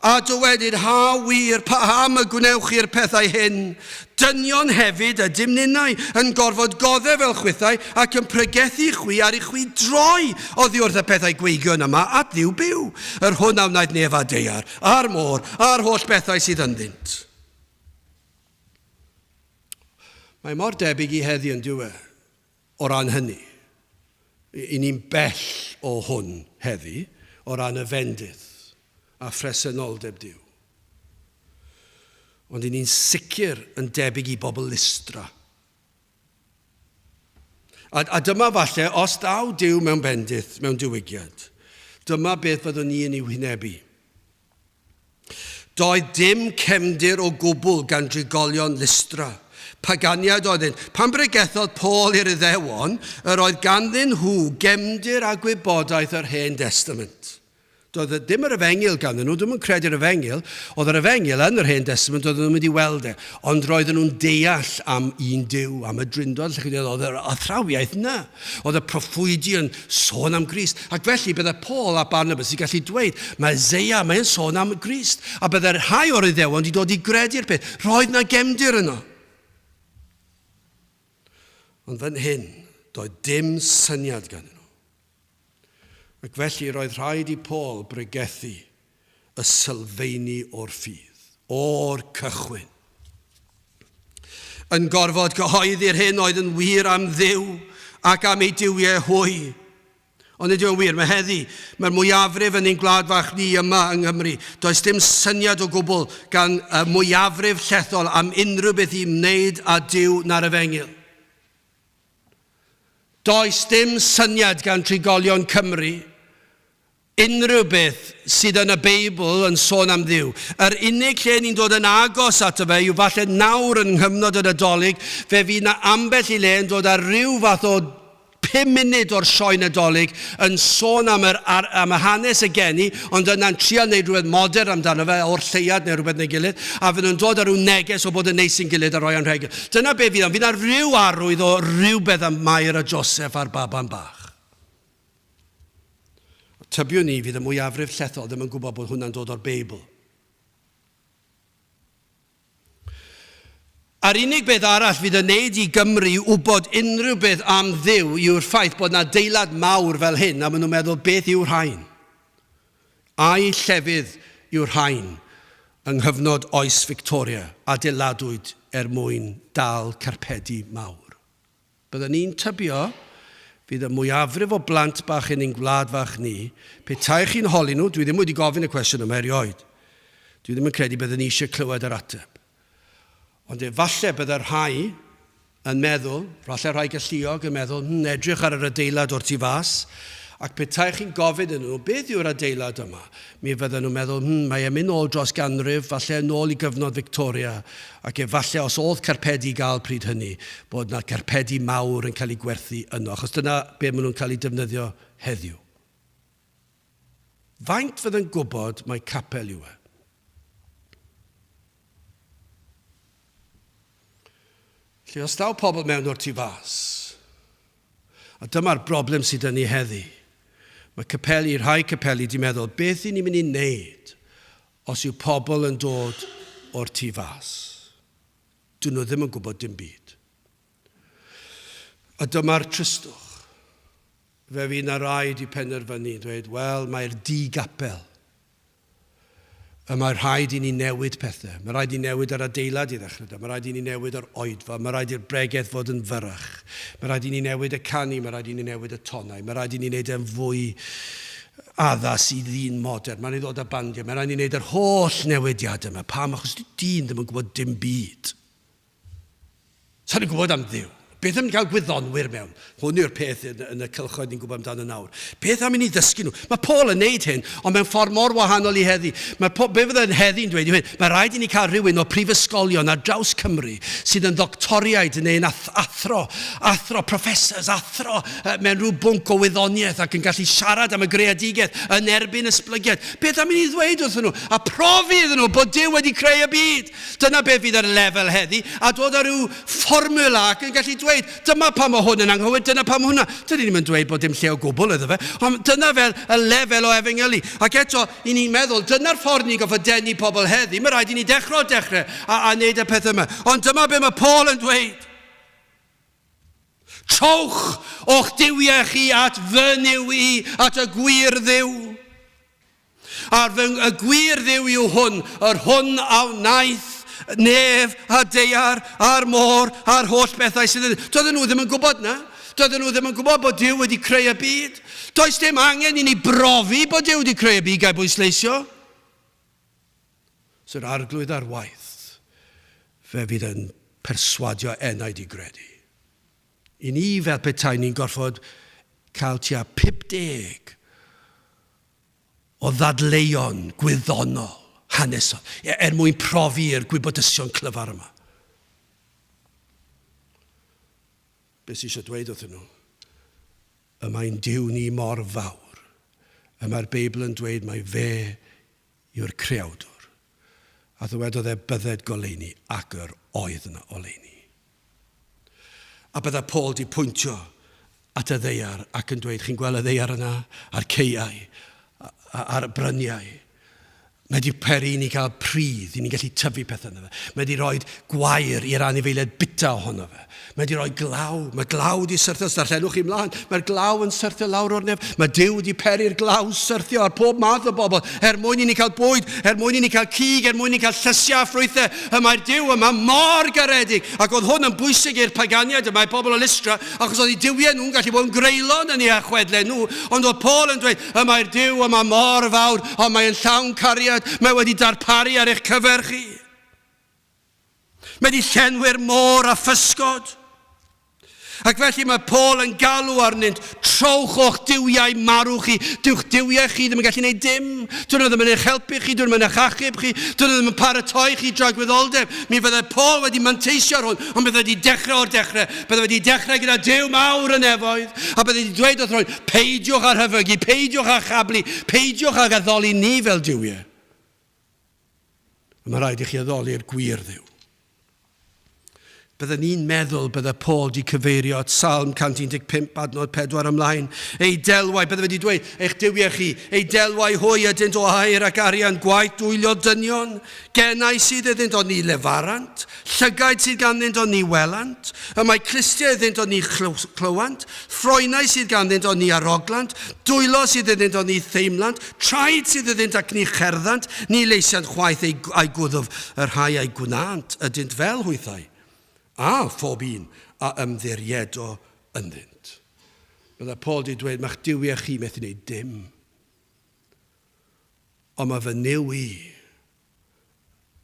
S1: A dywedyd, ha wir, paham y gwnewch chi'r pethau hyn? Dynion hefyd ydym ninnau, yn gorfod goddef fel chwithau, ac yn pregethu chwi ar i chwi droi oddi wrth y pethau gweigion yma at Dduw byw, yr hwn a wnaeth nef a daear, a'r môr, a'r holl bethau sydd ynddynt. Mae mor debyg i heddi yn dyw e, o ran hynny. I ni'n bell o hwn heddi o ran y fendith a phresenoldeb Duw. Ond i ni'n sicr yn debyg i bobl Lystra. A, a dyma falle, os daw Duw mewn bendith, mewn diwygiad, dyma beth fyddwn ni yn ei wynebu. Doedd dim cefndir o gwbl gan drigolion Lystra. Paganiaid oeddynt. Pan bregethodd Paul i'r Iddewon, yr oedd ganddyn nhw gefndir a gwybodaeth yr Hen Destament. Doedd dim yr Efengyl ganddyn nhw, dwi'm yn credu'r Efengyl. Oedd yr Efengyl yn yr Hen Destament, oedden nhw'n mynd i weld e. Ond roedden nhw'n deall am un Duw, am y Drindod, lle oedd yr athrawiaeth yna. Oedd y proffwydi yn sôn am Grist. Ac felly bydde Paul a Barnabas yn gallu dweud, mae Eseia, mae'n sôn am Grist. A bydde rhai o'r Iddewon wedi dod i gredu'r peth. Roedd na gefndir yno. Ond fan hyn, doedd dim syniad ganddyn nhw. Ac felly roedd rhaid i Paul bregethu y sylfeini o'r ffydd, o'r cychwyn. Yn gorfod cyhoeddi'r hyn oedd yn wir am Dduw ac am ei duwiau hwy. Ond nid yw'n wir, mae heddi, mae'r mwyafrif yn ein gwlad fach ni yma yng Nghymru, does dim syniad o gwbl gan y mwyafrif llethol am unrhyw beth i wneud â Duw na'r Efengyl. Does dim syniad gan trigolion Cymru unrhyw beth sydd yn y Beibl yn sôn am Dduw. Yr unig lle ni'n dod yn agos ato fe yw falle nawr yn nghyfnod y Nadolig, fe fydd 'na ambell i le yn dod â rhyw fath o pum munud o'r sioe Nadolig yn sôn am yr, ar, am y hanes y geni, ond yna'n trial wneud rhywbeth modern amdano fe, o'r lleuad neu rhywbeth neu gilydd, a fydden nhw'n dod â rhyw neges o bod yn neis i'n gilydd a rhoi anrhegion. Dyna be fydd, ond fydd 'na rhyw arwydd o rhywbeth am Mair a Joseph a'r baban bach. Tybiwn ni fydd y mwyafrif llethol ddim yn gwybod bod hwnna'n dod o'r Beibl. A'r unig beth arall fydd yn neud i Gymru wybod unrhyw beth am Dduw yw'r ffaith bod 'na adeilad mawr fel hyn a maen nhw'n meddwl beth yw'r rhain? Ai llefydd yw'r rhain yng nghyfnod oes Victoria adeiladwyd er mwyn dal carpedi mawr? Byddwn i'n tybio fydd y mwyafrif o blant bach yn ein gwlad fach ni, petai chi'n holi nhw, dwi ddim wedi gofyn y cwestiwn yma erioed, dwi ddim yn credu byddwn i eisiau clywed yr ateb. Ond efallai bydde rhai yn meddwl, falle rhai galluog yn meddwl, hmm, edrych ar yr adeilad o'r tu fas, ac petai chi'n gofyn iddyn nhw, beth yw'r adeilad yma? Mi fydden nhw'n meddwl, hmm, mae e'n mynd nôl dros ganrif, falle yn ôl i gyfnod Victoria, Ac efallai os oedd carpedi i gael pryd hynny, bod 'na carpedi mawr yn cael eu gwerthu yno, achos dyna be maen nhw'n cael eu defnyddio heddiw. Faint fydd yn gwybod mai capel yw e? Felly os daw pobl mewn o'r tu fas, a dyma'r broblem sydd 'da ni heddi, mae capeli, rhai capeli 'di meddwl, beth i ni'n mynd i wneud Os yw pobl yn dod o'r tu fas, dyn nhw ddim yn gwybod dim byd. A dyma'r tristwch. Fe fydd 'na rai 'di penderfynu dweud, wel, mae'r di-gapel. Y mae rhaid i ni newid pethau. Mae rhaid i ni newid yr adeilad i ddechrau da. Mae rhaid i ni newid yr oedfa. Mae rhaid i'r bregeth fod yn fyrrach. Mae rhaid i ni newid y canu. Mae rhaid i ni newid y tonau. Mae rhaid i ni wneud e'n fwy addas i ddyn modern. Mae'n rhaid ddod â bandiau, mae'n rhaid ni wneud yr holl newidiadau yma. Pam? Achos di dyn ddim yn gwybod dim byd. Sa'n ni'n gwybod am Dduw. Beth am gael gwyddonwyr mewn? Hwn yw'r peth yn, yn y cylchoedd ni'n gwybod amdano nawr. Beth am i ni ddysgu nhw? Mae Paul yn neud hyn, ond mewn ffordd mor wahanol i heddi. Mae po, be fydde'n heddi'n dweud yw hyn, mae rhaid i ni cael rhywun o prifysgolion ar draws Cymru sydd yn ddoctoriaid neu'n athro, athro, professors, athro mewn rhyw bwnc o wyddoniaeth ac yn gallu siarad am y greadigaeth yn erbyn esblygiad. Beth am i ni ddweud wrthyn nhw a profi iddyn nhw bod Duw wedi creu y byd? Dyna beth fydd ar y lefel heddi, a dod â rhyw fformula ac yn gallu dweud, dyma pam mae hwn yn anghywir, dyna pam hwnna. Dyn ni ddim yn dweud bod dim lle o gwbl iddo fe, ond dyna fel y lefel o efengylu. Ac eto, i ni'n meddwl, dyna'r ffordd ni'n gorfod denu pobl heddi, mae rhaid i ni dechrau o'r dechrau a, a wneud y pethau yma. Ond dyma be mae Paul yn dweud. Trowch o'ch duwiau chi at fy Nuw i, at y gwir Dduw. A'r fy, y gwir Dduw yw hwn, yr hwn a wnaeth nef a daear a'r môr a'r holl bethau sydd yn... Doedden nhw ddim yn gwybod na. Doedden nhw ddim yn gwybod bod Duw wedi creu y byd. Does dim angen i ni brofi bod Duw wedi creu y byd, gael bwysleisio. Sy'r arglwydd ar waith, fe fydd yn perswadio enaid i gredu. I ni fel petai ni'n gorfod cael tua 50 o ddadleuon gwyddonol, hanesol, er mwyn profi i'r gwybodusion clyfar yma. Be sy eisiau dweud wrthyn nhw? Y mae'n Duw ni mor fawr. Y mae'r Beibl yn dweud mai fe yw'r creawdwr. A ddywedodd e bydded goleuni ac yr oedd yna oleuni. A bydda Paul di pwyntio at y ddeiar ac yn dweud, chi'n gweld y ddeiar yna, a'r ceiau, a'r bryniau. Mae wedi peri i ni gael pridd, i ni'n gallu tyfu pethau yna fe. Mae wedi rhoi gwair i'r anifeiliaid bita ohono fe. Mae wedi rhoi glaw, mae glaw wedi syrthio, os darllenwch chi mlaen, mae'r glaw yn syrthio lawr o'r nef. Mae Duw wedi peri'r glaw syrthio ar pob math o bobl, er mwyn i ni cael bwyd, er mwyn i ni cael cig, er mwyn i ni cael llysiau a ffrwythau. Y mae'r Duw yma mor garedig. Ac oedd hwn yn bwysig i'r paganiaid yma, i pobl o Lystra, achos oedd eu duwiau nhw'n gallu bod yn greulon yn eu chwedlau nhw. Ond oedd Paul yn dweud, y mae'r Duw yma mor fawr, ond mae'n llawn cariad, mae wedi darparu ar eich cyfer chi. Mae wedi llenwi'r môr â physgod. Ac felly mae Paul yn galw arnynt, trowch o'ch duwiau marw chi, dyw'ch duwiau chi ddim yn gallu gwneud dim, dyn nhw ddim yn eich helpu chi, dyn nhw ddim yn eich achub chi, dyn nhw ddim yn paratoi chi dragwyddoldeb. Mi fyddai Paul wedi manteisio ar hwn, ond bydde wedi dechrau o'r dechrau. Bydde wedi dechrau gyda Duw mawr y nefoedd, a bydde wedi dweud wrth rhywun, peidiwch â rhyfygu, peidiwch â chablu, peidiwch ag addoli ni fel duwiau. Mae rhaid i chi addoli'r gwir Dduw. Bydden ni'n meddwl bydde Paul di cyfeirio at Salm 115 adnod 4 ymlaen. Ei delwau, bydde wedi dweud, eich duwiau chi, ei delwau hwy ydynt o aur ac arian, gwaith dwylio dynion, genau sydd iddynt ond ni lefarant, llygaid sydd ganddynt ond ni welant, y mae clustiau iddynt ond ni chlywant, ffroenau sydd ganddynt ond ni aroglant, dwylo sydd iddynt ond ni theimlant, traed sydd iddynt ac ni cherddant, ni leisiant chwaith ei, a'i gwddf, y rhai a'i gwnânt ydynt fel hwythau, a phob un a ymddiriedo ynddynt. Bydda Paul di dweud, mae'ch duwiau chi methu wneud dim. Ond mae fy Nuw i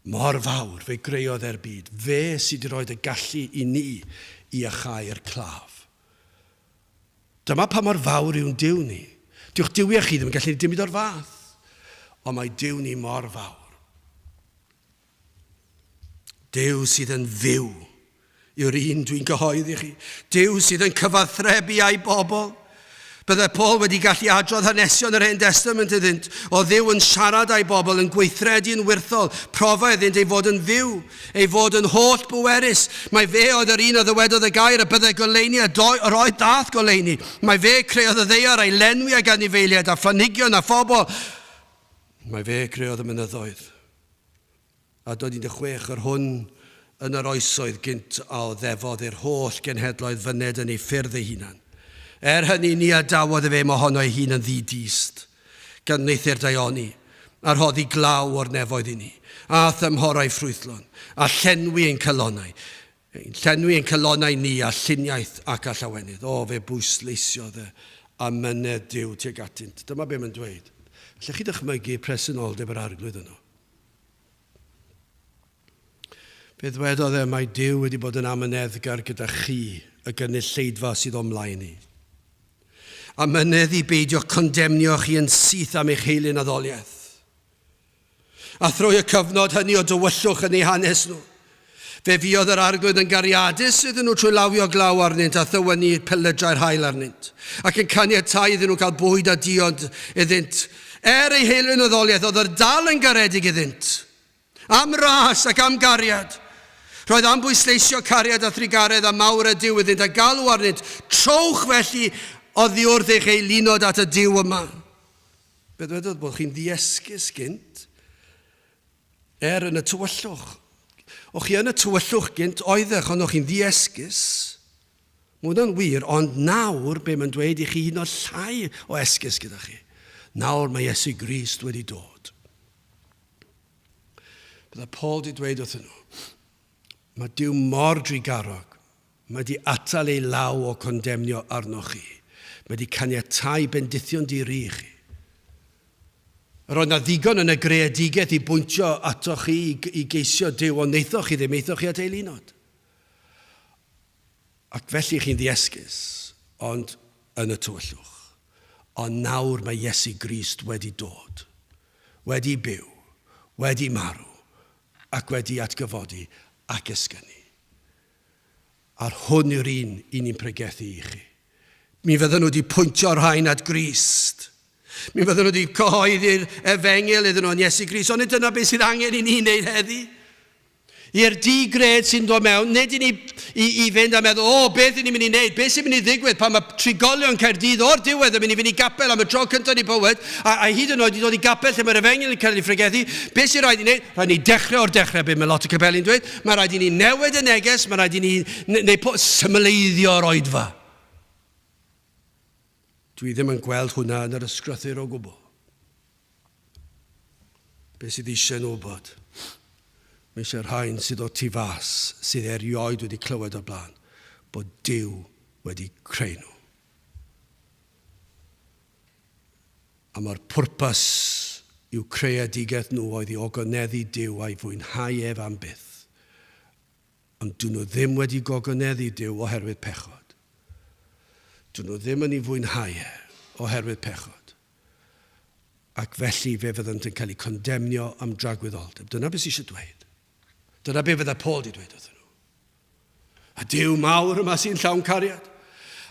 S1: mor fawr, fe greodd e'r byd. Fe sydd wedi rhoi y gallu i ni i iachau'r claf. Dyma pa mor fawr yw'n Duw ni. Dyw'ch duwiau chi ddim yn gallu dim byd o'r fath. Ond mae Duw ni mor fawr. Duw sydd yn fyw yw'r un dwi'n cyhoeddi chi. Duw sydd yn cyfathrebu â'i bobl. Byddai Paul wedi gallu adrodd hanesion yr Hen Destament iddynt, o Dduw yn siarad â'i bobl, yn gweithredu yn wyrthol, profa iddynt ei fod yn fyw, ei fod yn holl bwerus. Mae fe oedd yr un a ddywedodd y gair y byddai goleuni a doi, yr oedd dath goleuni. Mae fe creodd y ddaear a'i lenwi ag anifeiliaid a phlanhigion a phobl. Mae fe creodd y mynyddoedd. Adnod 16, Yr hwn yn yr oesoedd gynt a oddefodd i'r holl genhedloedd fyned yn ei ffyrdd ei hunan. Er hynny ni adawodd efe mohono ei hun yn ddi-dyst, gan wneuthur daioni, a rhoddi glaw o'r nefoedd i ni, a thymhorau ffrwythlon, a llenwi ein calonnau, ein llenwi ein calonnau ni â lluniaeth ac â llawenydd. O, fe bwysleisiodd e amynedd Duw tuag atynt. Dyma be mae'n dweud. Allech chi dychmygu presenoldeb yr Arglwydd yno? Fe ddwedodd e, mae Duw wedi bod yn amyneddgar gyda chi, y gynulleidfa sydd o'm mlaen i. Amynedd i beidio condemnio chi yn syth am eich heilyn addoliaeth. A thrwy y cyfnod hynny o dywyllwch yn eu hanes nhw, fe fuodd yr Arglwydd yn gariadus iddyn nhw trwy lawio glaw arnynt a thywynnu pelydrau'r haul arnynt, ac yn caniatáu iddyn nhw gael bwyd a diod iddynt. Er eu heilun-addoliaeth, oedd yr dal yn garedig iddynt. Am ras ac am gariad. Roedd am bwysleisio cariad a thrugaredd a mawr y Duw iddynt a galw arnynt, trowch felly oddi wrth eich eilunod at y Duw yma. Be ddwedodd bod chi'n ddiesgus gynt, er yn y tywyllwch. O'ch chi yn y tywyllwch gynt, oeddech, ond o'ch chi'n ddiesgus. Mae hwnna'n wir, ond nawr, be mae'n dweud i chi hyd yn oed llai o esgus gyda chi. Nawr mae Iesu Grist wedi dod. Bydda Paul wedi dweud wrthyn nhw, mae Duw mor drugarog, mae wedi atal ei law o condemnio arnoch chi. Mae wedi caniatáu bendithion di-ri i chi. Yr oedd na ddigon yn y greadigaeth i bwyntio atoch chi i, i geisio Duw, ond wnaethoch chi ddim, aethoch chi at eilunod. Ac felly chi'n ddiesgus, ond yn y tywyllwch. Ond nawr mae Iesu Grist wedi dod, wedi byw, wedi marw, ac wedi atgyfodi ac esgynnu. A'r hwn yw'r un i ni'n pregethu i chi. Mi fydden nhw wedi pwyntio'r rhain at Grist. Mi fydden nhw wedi cyhoeddi'r efengyl iddyn nhw yn Iesu Grist. Ond nid dyna beth sydd angen i ni wneud heddi. I'r di-gred sy'n dod mewn, nid i ni i, i fynd a meddwl, o, beth i ni'n mynd i wneud, beth sy'n mynd i ddigwydd pan mae trigolion Caerdydd o'r diwedd yn mynd i fynd i gapel am y tro cyntaf yn eu bywyd, a, a hyd yn oed i ddod i gapel lle mae'r efengyl yn cael ei phregethu, beth sy'n rhaid i wneud? Rhaid ni dechrau o'r dechrau, beth mae lot o capeli'n dweud, mae rhaid i ni newid y neges, mae rhaid i ni neu symleiddio'r oedfa. Dwi ddim yn gweld hwnna yn yr ysgrythur o gwbl. Be sydd eisiau nhw wybod? Mae eisiau rhain sydd o tu fas, sydd erioed wedi clywed o'r blaen, bod Duw wedi creu nhw. A mae'r pwrpas i'w creadigaeth nhw oedd i ogoneddu Duw a'i fwynhau ef am byth. Ond dyn nhw ddim wedi gogoneddu Duw oherwydd pechod. Dyn nhw ddim yn ei fwynhau e oherwydd pechod. Ac felly fe fyddant yn cael eu condemnio am dragwyddoldeb. Dyna beth sydd eisiau dweud. Dyna beth fydda Paul wedi dweud wrthyn nhw. A Duw mawr yma sy'n llawn cariad.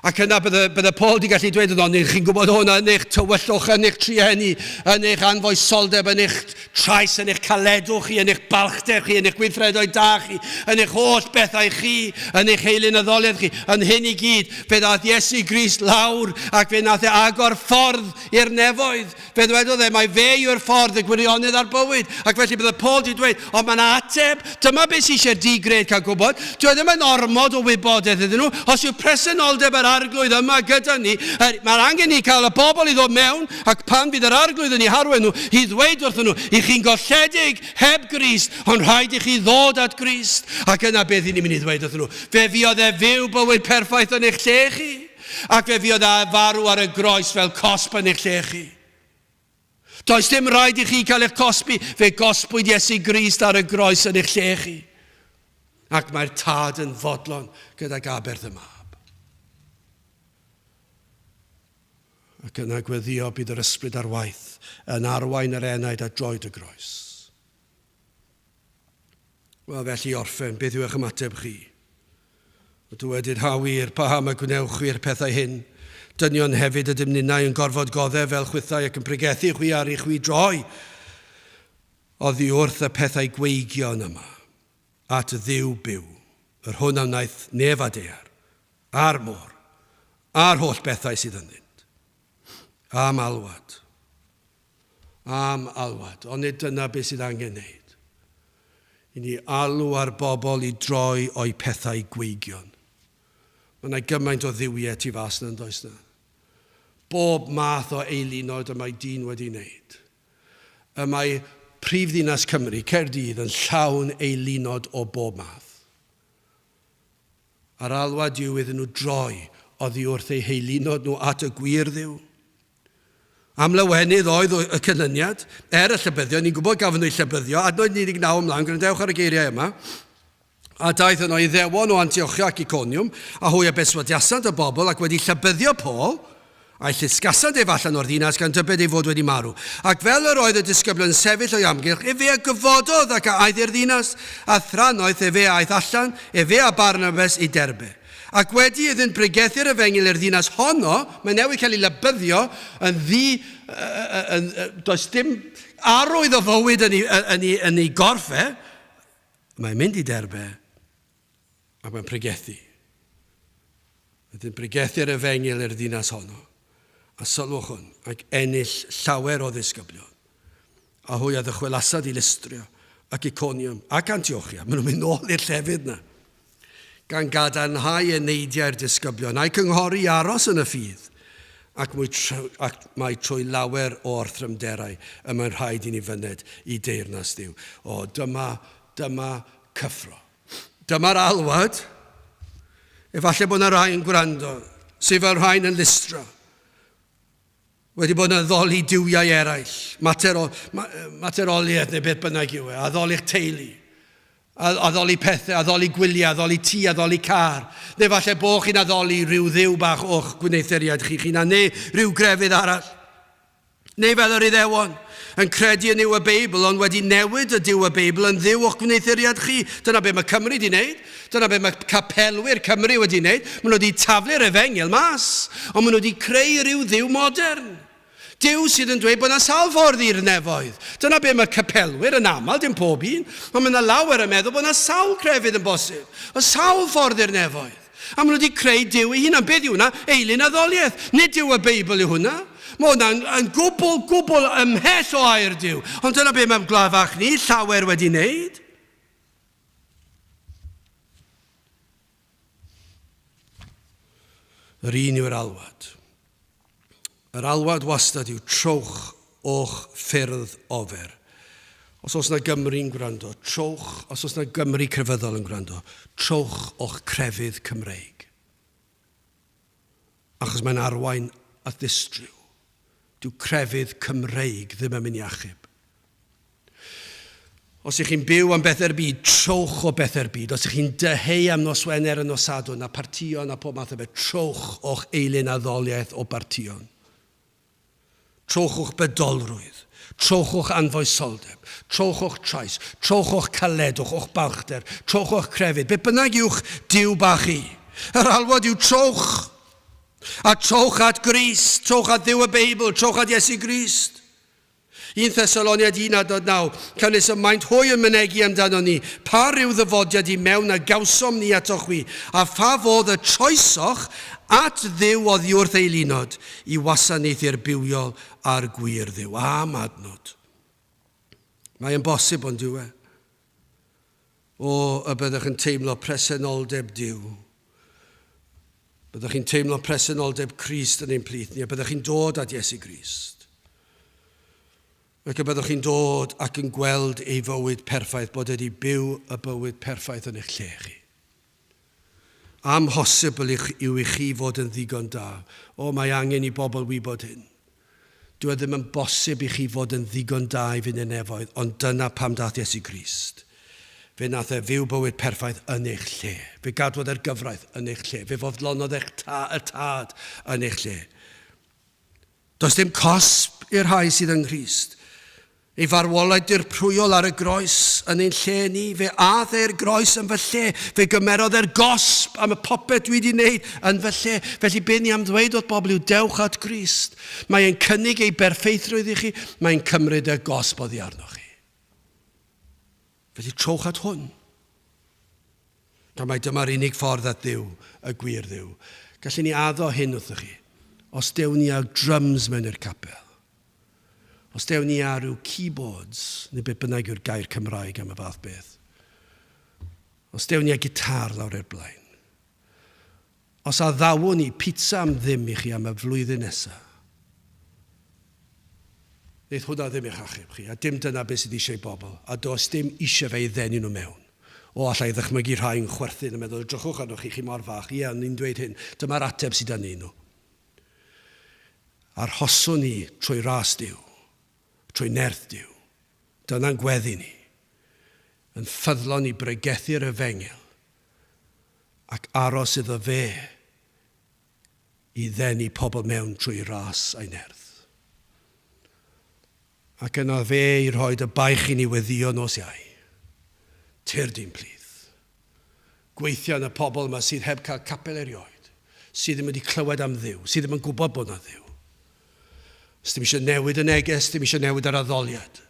S1: Ac yna bydde, bydde Paul wedi gallu dweud yno, neu chi'n gwybod hwnna yn eich tywyllwch, yn eich trueni, yn eich anfoesoldeb, yn eich trais, yn eich caledwch chi, yn eich balchder chi, yn eich gweithredoedd da chi, yn eich holl bethau chi, yn eich heilunyddoliaeth chi, yn hyn i gyd, fe ddaeth Iesu Grist lawr ac fe nath e agor ffordd i'r nefoedd. Fe ddwedodd e, mai fe yw'r ffordd, y gwirionedd a'r bywyd. Ac felly bydde Paul wedi dweud, ond mae yna ateb, dyma beth sydd eisiau'r di-gred cael gwybod. Dyw e ddim yn ormod o wybodaeth iddyn nhw. Os yw presenoldeb yr arglwydd yma gyda ni, er, mae'r angen ni cael y bobl i ddod mewn, ac pan fydd yr arglwydd yn eu harwain nhw, i ddweud wrthyn nhw, i chi'n golledig heb Grist, ond rhaid i chi ddod at Grist. Ac yna beth i ni'n mynd i ddweud wrthyn nhw? Fe fuodd e fyw bywyd perffaith yn eich lle chi. Ac fe fuodd a farw ar y groes fel cosb yn eich lle chi. Does dim rhaid i chi cael eich cosbi, fe gosbwyd Iesu Grist ar y groes yn eich lle chi. Ac mae'r tad yn fodlon gydag aberth y mab. Ac yna gweddio bydd yr ysbryd ar waith yn arwain yr enaid at droed y groes. Wel, felly orffen, beth yw eich ymateb chi? A dywedyd, ha wir, paham y gwnewch chwi'r pethau hyn? Dynion hefyd ydym ninnau yn gorfod goddef fel chwithau ac yn pregethu chwi ar i chwi droi oddi wrth y pethau gweigion yma at Dduw byw, yr hwn a wnaeth nef a daear, a'r môr, a'r holl bethau sydd ynddynt. Am alwad. Am alwad. Ond nid dyna beth sydd angen wneud. I ni alw ar bobl i droi o'u pethau gweigion. Mae yna gymaint o dduwiau tu fas na, does na? Bob math o eilunod y mae dyn wedi wneud. Y mae prifddinas Cymru, Caerdydd, yn llawn eilunod o bob math. A'r alwad yw iddyn nhw droi oddi wrth eu heilunod nhw at y gwir Dduw. Am lawenydd oedd y canlyniad, er y llybyddio, ni'n gwybod gafon nhw'u llybyddio, adnod 19 ymlaen, gwrandewch ar y geiriau yma. A daeth yno Iddewon o Antiochia ac Iconium, a hwy a berswadiasant y bobl ac wedi llybyddio Paul, a'i llusgasant ef allan o'r ddinas gan dybed ei fod wedi marw. Ac fel yr oedd y disgyblion yn sefyll o'i amgylch, efe a gyfododd ac a aeth i'r ddinas, a thrannoeth efe a aeth allan, efe a Barnabas i Derbe. Ac wedi iddynt bregethu'r efengyl i'r ddinas honno, mae newydd cael ei labyddio yn ddi... Yn, does dim arwydd o fywyd yn ei, yn ei, yn ei gorff e. Mae'n mynd i Derbe ac mae'n pregethu. Ydy'n pregethu'r efengyl i'r ddinas honno. A sylwch hwn, ac ennill llawer o ddisgyblion. A hwy a ddychwelasant i Lystria ac Iconium ac Antiochia. Maen nhw'n mynd nôl i'r llefydd yna. Gan gadarnhau eneidiau'r disgyblion, a'u cynghori i aros yn y ffydd, ac, mwy ac mae trwy lawer o orthrymderau y mae'n rhaid i ni fyned i deyrnas Dduw. O, dyma, dyma cyffro. Dyma'r alwad. Efallai bod yna rai yn gwrando, sydd fel rhain yn Lystra. Wedi bod yn addoli duwiau eraill, mater o, materoliaeth neu beth bynnag yw e, addoli'ch teulu, addoli pethau, addoli gwyliau, addoli tŷ, addoli car. Neu falle bod chi'n addoli rhyw dduw bach o'ch gwneuthuriad chi'ch hunan, neu rhyw grefydd arall. Neu fel yr Iddewon, yn credu yn Nuw y Beibl, ond wedi newid y Duw y Beibl yn Dduw o'ch gwneuthuriad chi. Dyna be mae Cymru wedi wneud. Dyna be mae capelwyr Cymru wedi wneud. Maen nhw wedi taflu'r efengyl mas, ond maen nhw wedi creu rhyw dduw modern. Duw sydd yn dweud bod yna sawl ffordd i'r nefoedd. Dyna be mae capelwyr yn aml, dim pob un, ond mae yna lawer yn meddwl bod yna sawl crefydd yn bosib, o sawl ffordd i'r nefoedd. A maen nhw wedi creu Duw ei hunan. Beth yw hwnna? Eilun addoliaeth. Nid Duw y Beibl yw hwnna. Mae hwnna'n yn gwbl, gwbl ymhell o air Duw. Ond dyna be mae'n gwlad fach ni llawer wedi wneud. Yr un yw'r alwad. Yr alwad wastad yw trowch o'ch ffyrdd ofer. Os oes yna Gymru'n gwrando, trowch, os oes yna Gymru crefyddol yn gwrando, trowch o'ch crefydd Cymreig. Achos mae'n arwain at ddistryw. Dyw crefydd Cymreig ddim yn mynd i achub. Os ych chi'n byw am bethau'r byd, trowch o bethau'r byd. Os ych chi'n dyheu am nos Wener a nos Sadwrn a partïon a pob math o beth, trowch o'ch eilun addoliaeth o bartïon. Trowch o'ch bedolrwydd. Trowch o'ch anfoesoldeb. Trowch o'ch trais. Trowch o'ch caledwch, o'ch balchder. Trowch o'ch crefydd. Beth bynnag yw'ch Duw bach chi. Yr alwad yw trowch. A trowch at Grist, trowch at Dduw y Beibl, trowch at Iesu Grist. 1 Thessaloniad 1 adnod 9, canys y maent hwy yn mynegi amdano ni, pa ryw ddyfodiad i mewn a gawsom ni atoch chwi, a pha fodd y troesoch at Dduw oddiwrth eilunod i wasanaethu'r bywiol a'r gwir Dduw. Am adnod. Mae yn bosib ond yw e. O, y byddwch yn teimlo presenoldeb Duw. Byddwch chi'n teimlo presenoldeb Crist yn ein plith ni, a byddwch chi'n dod at Iesu Grist. Ac y byddwch chi'n dod ac yn gweld ei fywyd perffaith, bod wedi byw y bywyd perffaith yn eich lle chi. Amhosibl yw i chi fod yn ddigon da. O, mae angen i bobl wybod hyn. Dyw e ddim yn bosib i chi fod yn ddigon da i fynd i'r nefoedd, ond dyna pam daeth Iesu Grist. Fe wnaeth e fyw bywyd perffaith yn eich lle. Fe gadwodd e'r gyfraith yn eich lle. Fe fodlonodd eich ta, y tad yn eich lle. Does dim cosb i'r rhai sydd yng Nghrist. Ei farwolaeth dirprwyol ar y groes yn ein lle ni. Fe aeth e'r groes yn fy lle. Fe gymerodd e'r gosb am y popeth dwi wedi wneud yn fy lle. Felly be ni am ddweud wrth bobl yw dewch at Grist. Mae e'n cynnig ei berffeithrwydd i chi. Mae'n cymryd y gosb oddi arnoch chi. Felly trowch at hwn. Gan mai dyma'r unig ffordd at Dduw, y gwir Dduw. Gallwn ni addo hyn wrthoch chi. Os dewn ni â drums mewn i'r capel, os dewn ni â rhyw keyboards, neu beth bynnag yw'r gair Cymraeg am y fath beth, os dewn ni â gitar lawr i'r blaen, os addawwn ni pizza am ddim i chi am y flwyddyn nesaf, wneith hwnna ddim eich achub chi, a dim dyna beth sydd eisiau i bobl, a does dim eisiau fe i ddenu nhw mewn. O, alla i ddychmygu rhai yn chwerthin yn meddwl, drychwch arnoch chi, chi mor fach. Ie, ond ni'n dweud hyn, dyma'r ateb sydd 'da ni nhw. Arhoswn ni trwy ras Duw, trwy nerth Duw. Dyna'n gweddi ni, yn ffyddlon i bregethu'r efengyl ac aros iddo fe i ddenu pobl mewn trwy ras a'i nerth. Ac yna fe i rhoi dy baich i ni weddio nos Iau. Tyrd i'n plith. Gweithio yn y pobl yma sydd heb cael capel erioed, sydd ddim wedi clywed am Dduw, sydd ddim yn gwybod bod yna Dduw. Dim eisiau newid y neges, dim eisiau newid yr addoliad.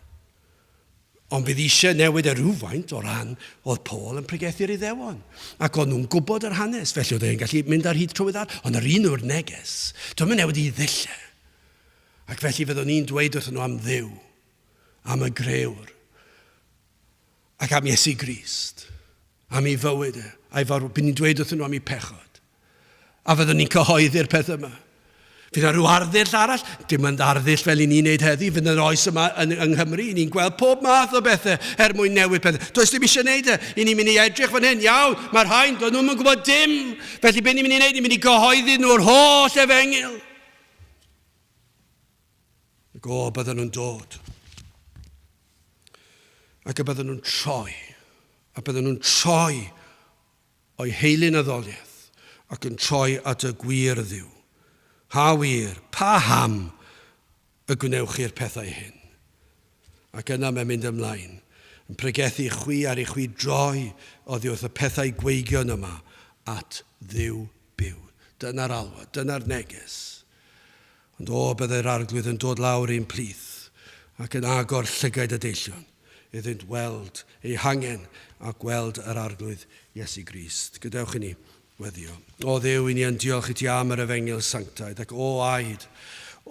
S1: Ond bydd eisiau newid y rhywfaint o ran oedd Paul yn pregethu'r Iddewon. Ac o'n nhw'n gwybod yr hanes, felly oedd e'n gallu mynd ar hyd trywydd ar, ond yr un yw'r neges. Dwi'n mynd newid i ddulliau. Ac felly fyddwn ni'n dweud wrthyn nhw am Dduw, am y grëwr, ac am Iesu Grist, am ei fywyd e, a'i farw. Bydd ni'n dweud wrthyn nhw am ei pechod. A fyddwn ni'n cyhoeddi'r peth yma. Fydd yna rhyw arddull arall? Dim ond arddull fel i ni'n neud heddi. Fydd yna'r oes yma yn, yng Nghymru, i ni'n gweld pob math o bethau er mwyn newid pethau. Does dim eisiau neud e. I ni'n mynd i edrych fan hyn, iawn, mae'r rhain, doedd nhw'n gwybod dim. Felly beth ni'n mynd i wneud? Ni'n mynd i gyhoeddi nhw'r holl efengyl. Ac o, bydden nhw'n dod. Ac y bydden nhw'n troi. A bydden nhw'n troi o'i heilun addoliaeth ac yn troi at y gwir Dduw. Ha wir, pa ham y gwnewch chi'r pethau hyn? Ac yna mae'n mynd ymlaen, yn pregethu i chwi ar i chwi droi oddi wrth y pethau gweigion yma at Dduw byw. Dyna'r alwad, dyna'r neges. Ond o, byddai'r Arglwydd yn dod lawr i'n plith ac yn agor llygaid y deillion iddynt weld eu hangen a gweld yr Arglwydd Iesu Grist. Gadewch i ni weddio. O Dduw, i ni yn diolch i ti am yr efengyl sanctaidd, ac o aed,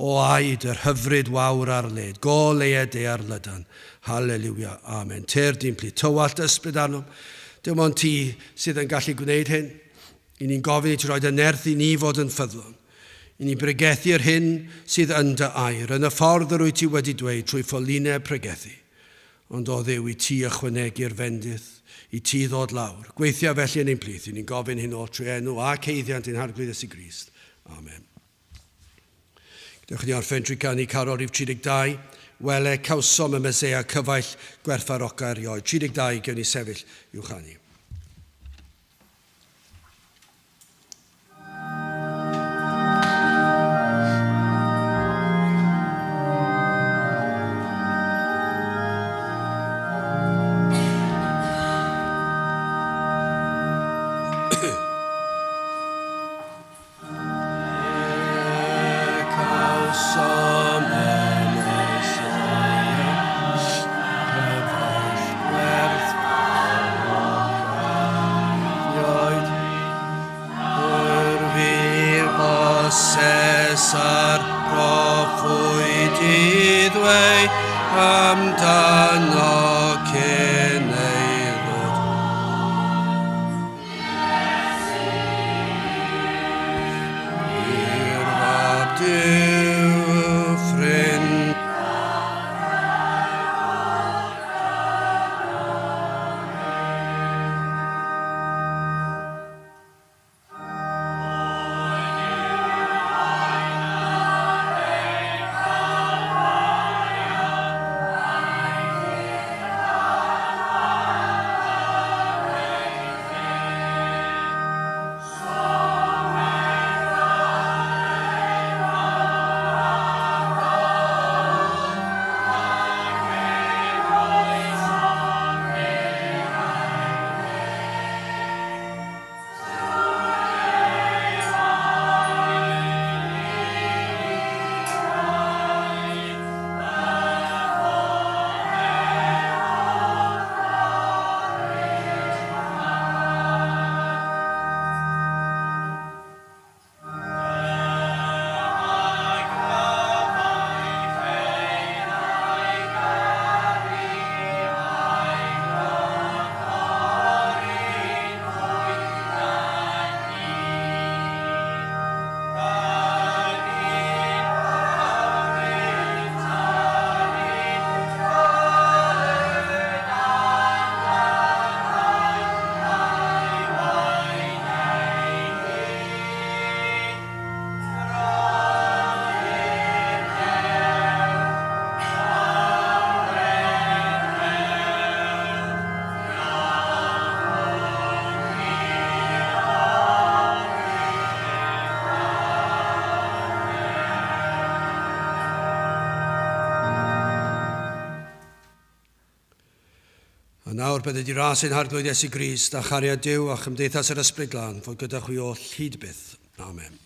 S1: o aed yr hyfryd wawr ar led, go leied e ar lydan. Haleliwia, amen. Tyrd i'n plith, tywallt ysbryd arnom. Dim ond ti sydd yn gallu gwneud hyn. I ni'n gofyn i ti roi dy nerth i ni fod yn ffyddlon. I ni bregethu yr hyn sydd yn dy air, yn y ffordd yr wyt ti wedi dweud trwy ffolineb pregethu. Ond o Dduw, i ti ychwanegu'r fendith, i ti ddod lawr. Gweithia felly yn ein plith, i ni'n gofyn hyn oll trwy enw ac haeddiant ein Harglwydd Iesu Grist. Amen. Dewch i ni orffen trwy ganu carol rhif 32. Wele, cawsom y Meseia cyfaill gwerthfawroga erioed. 32, gewn ni sefyll i'w chanu. A'r proffwyd i ddweud amdano cyn ei ddod. I'r fab Duw, ffrind. A nawr bydded i ras ein Harglwydd Iesu Grist a chariad Duw a chymdeithas yr Ysbryd Glân fod gyda chwi oll hyd byth. Amen.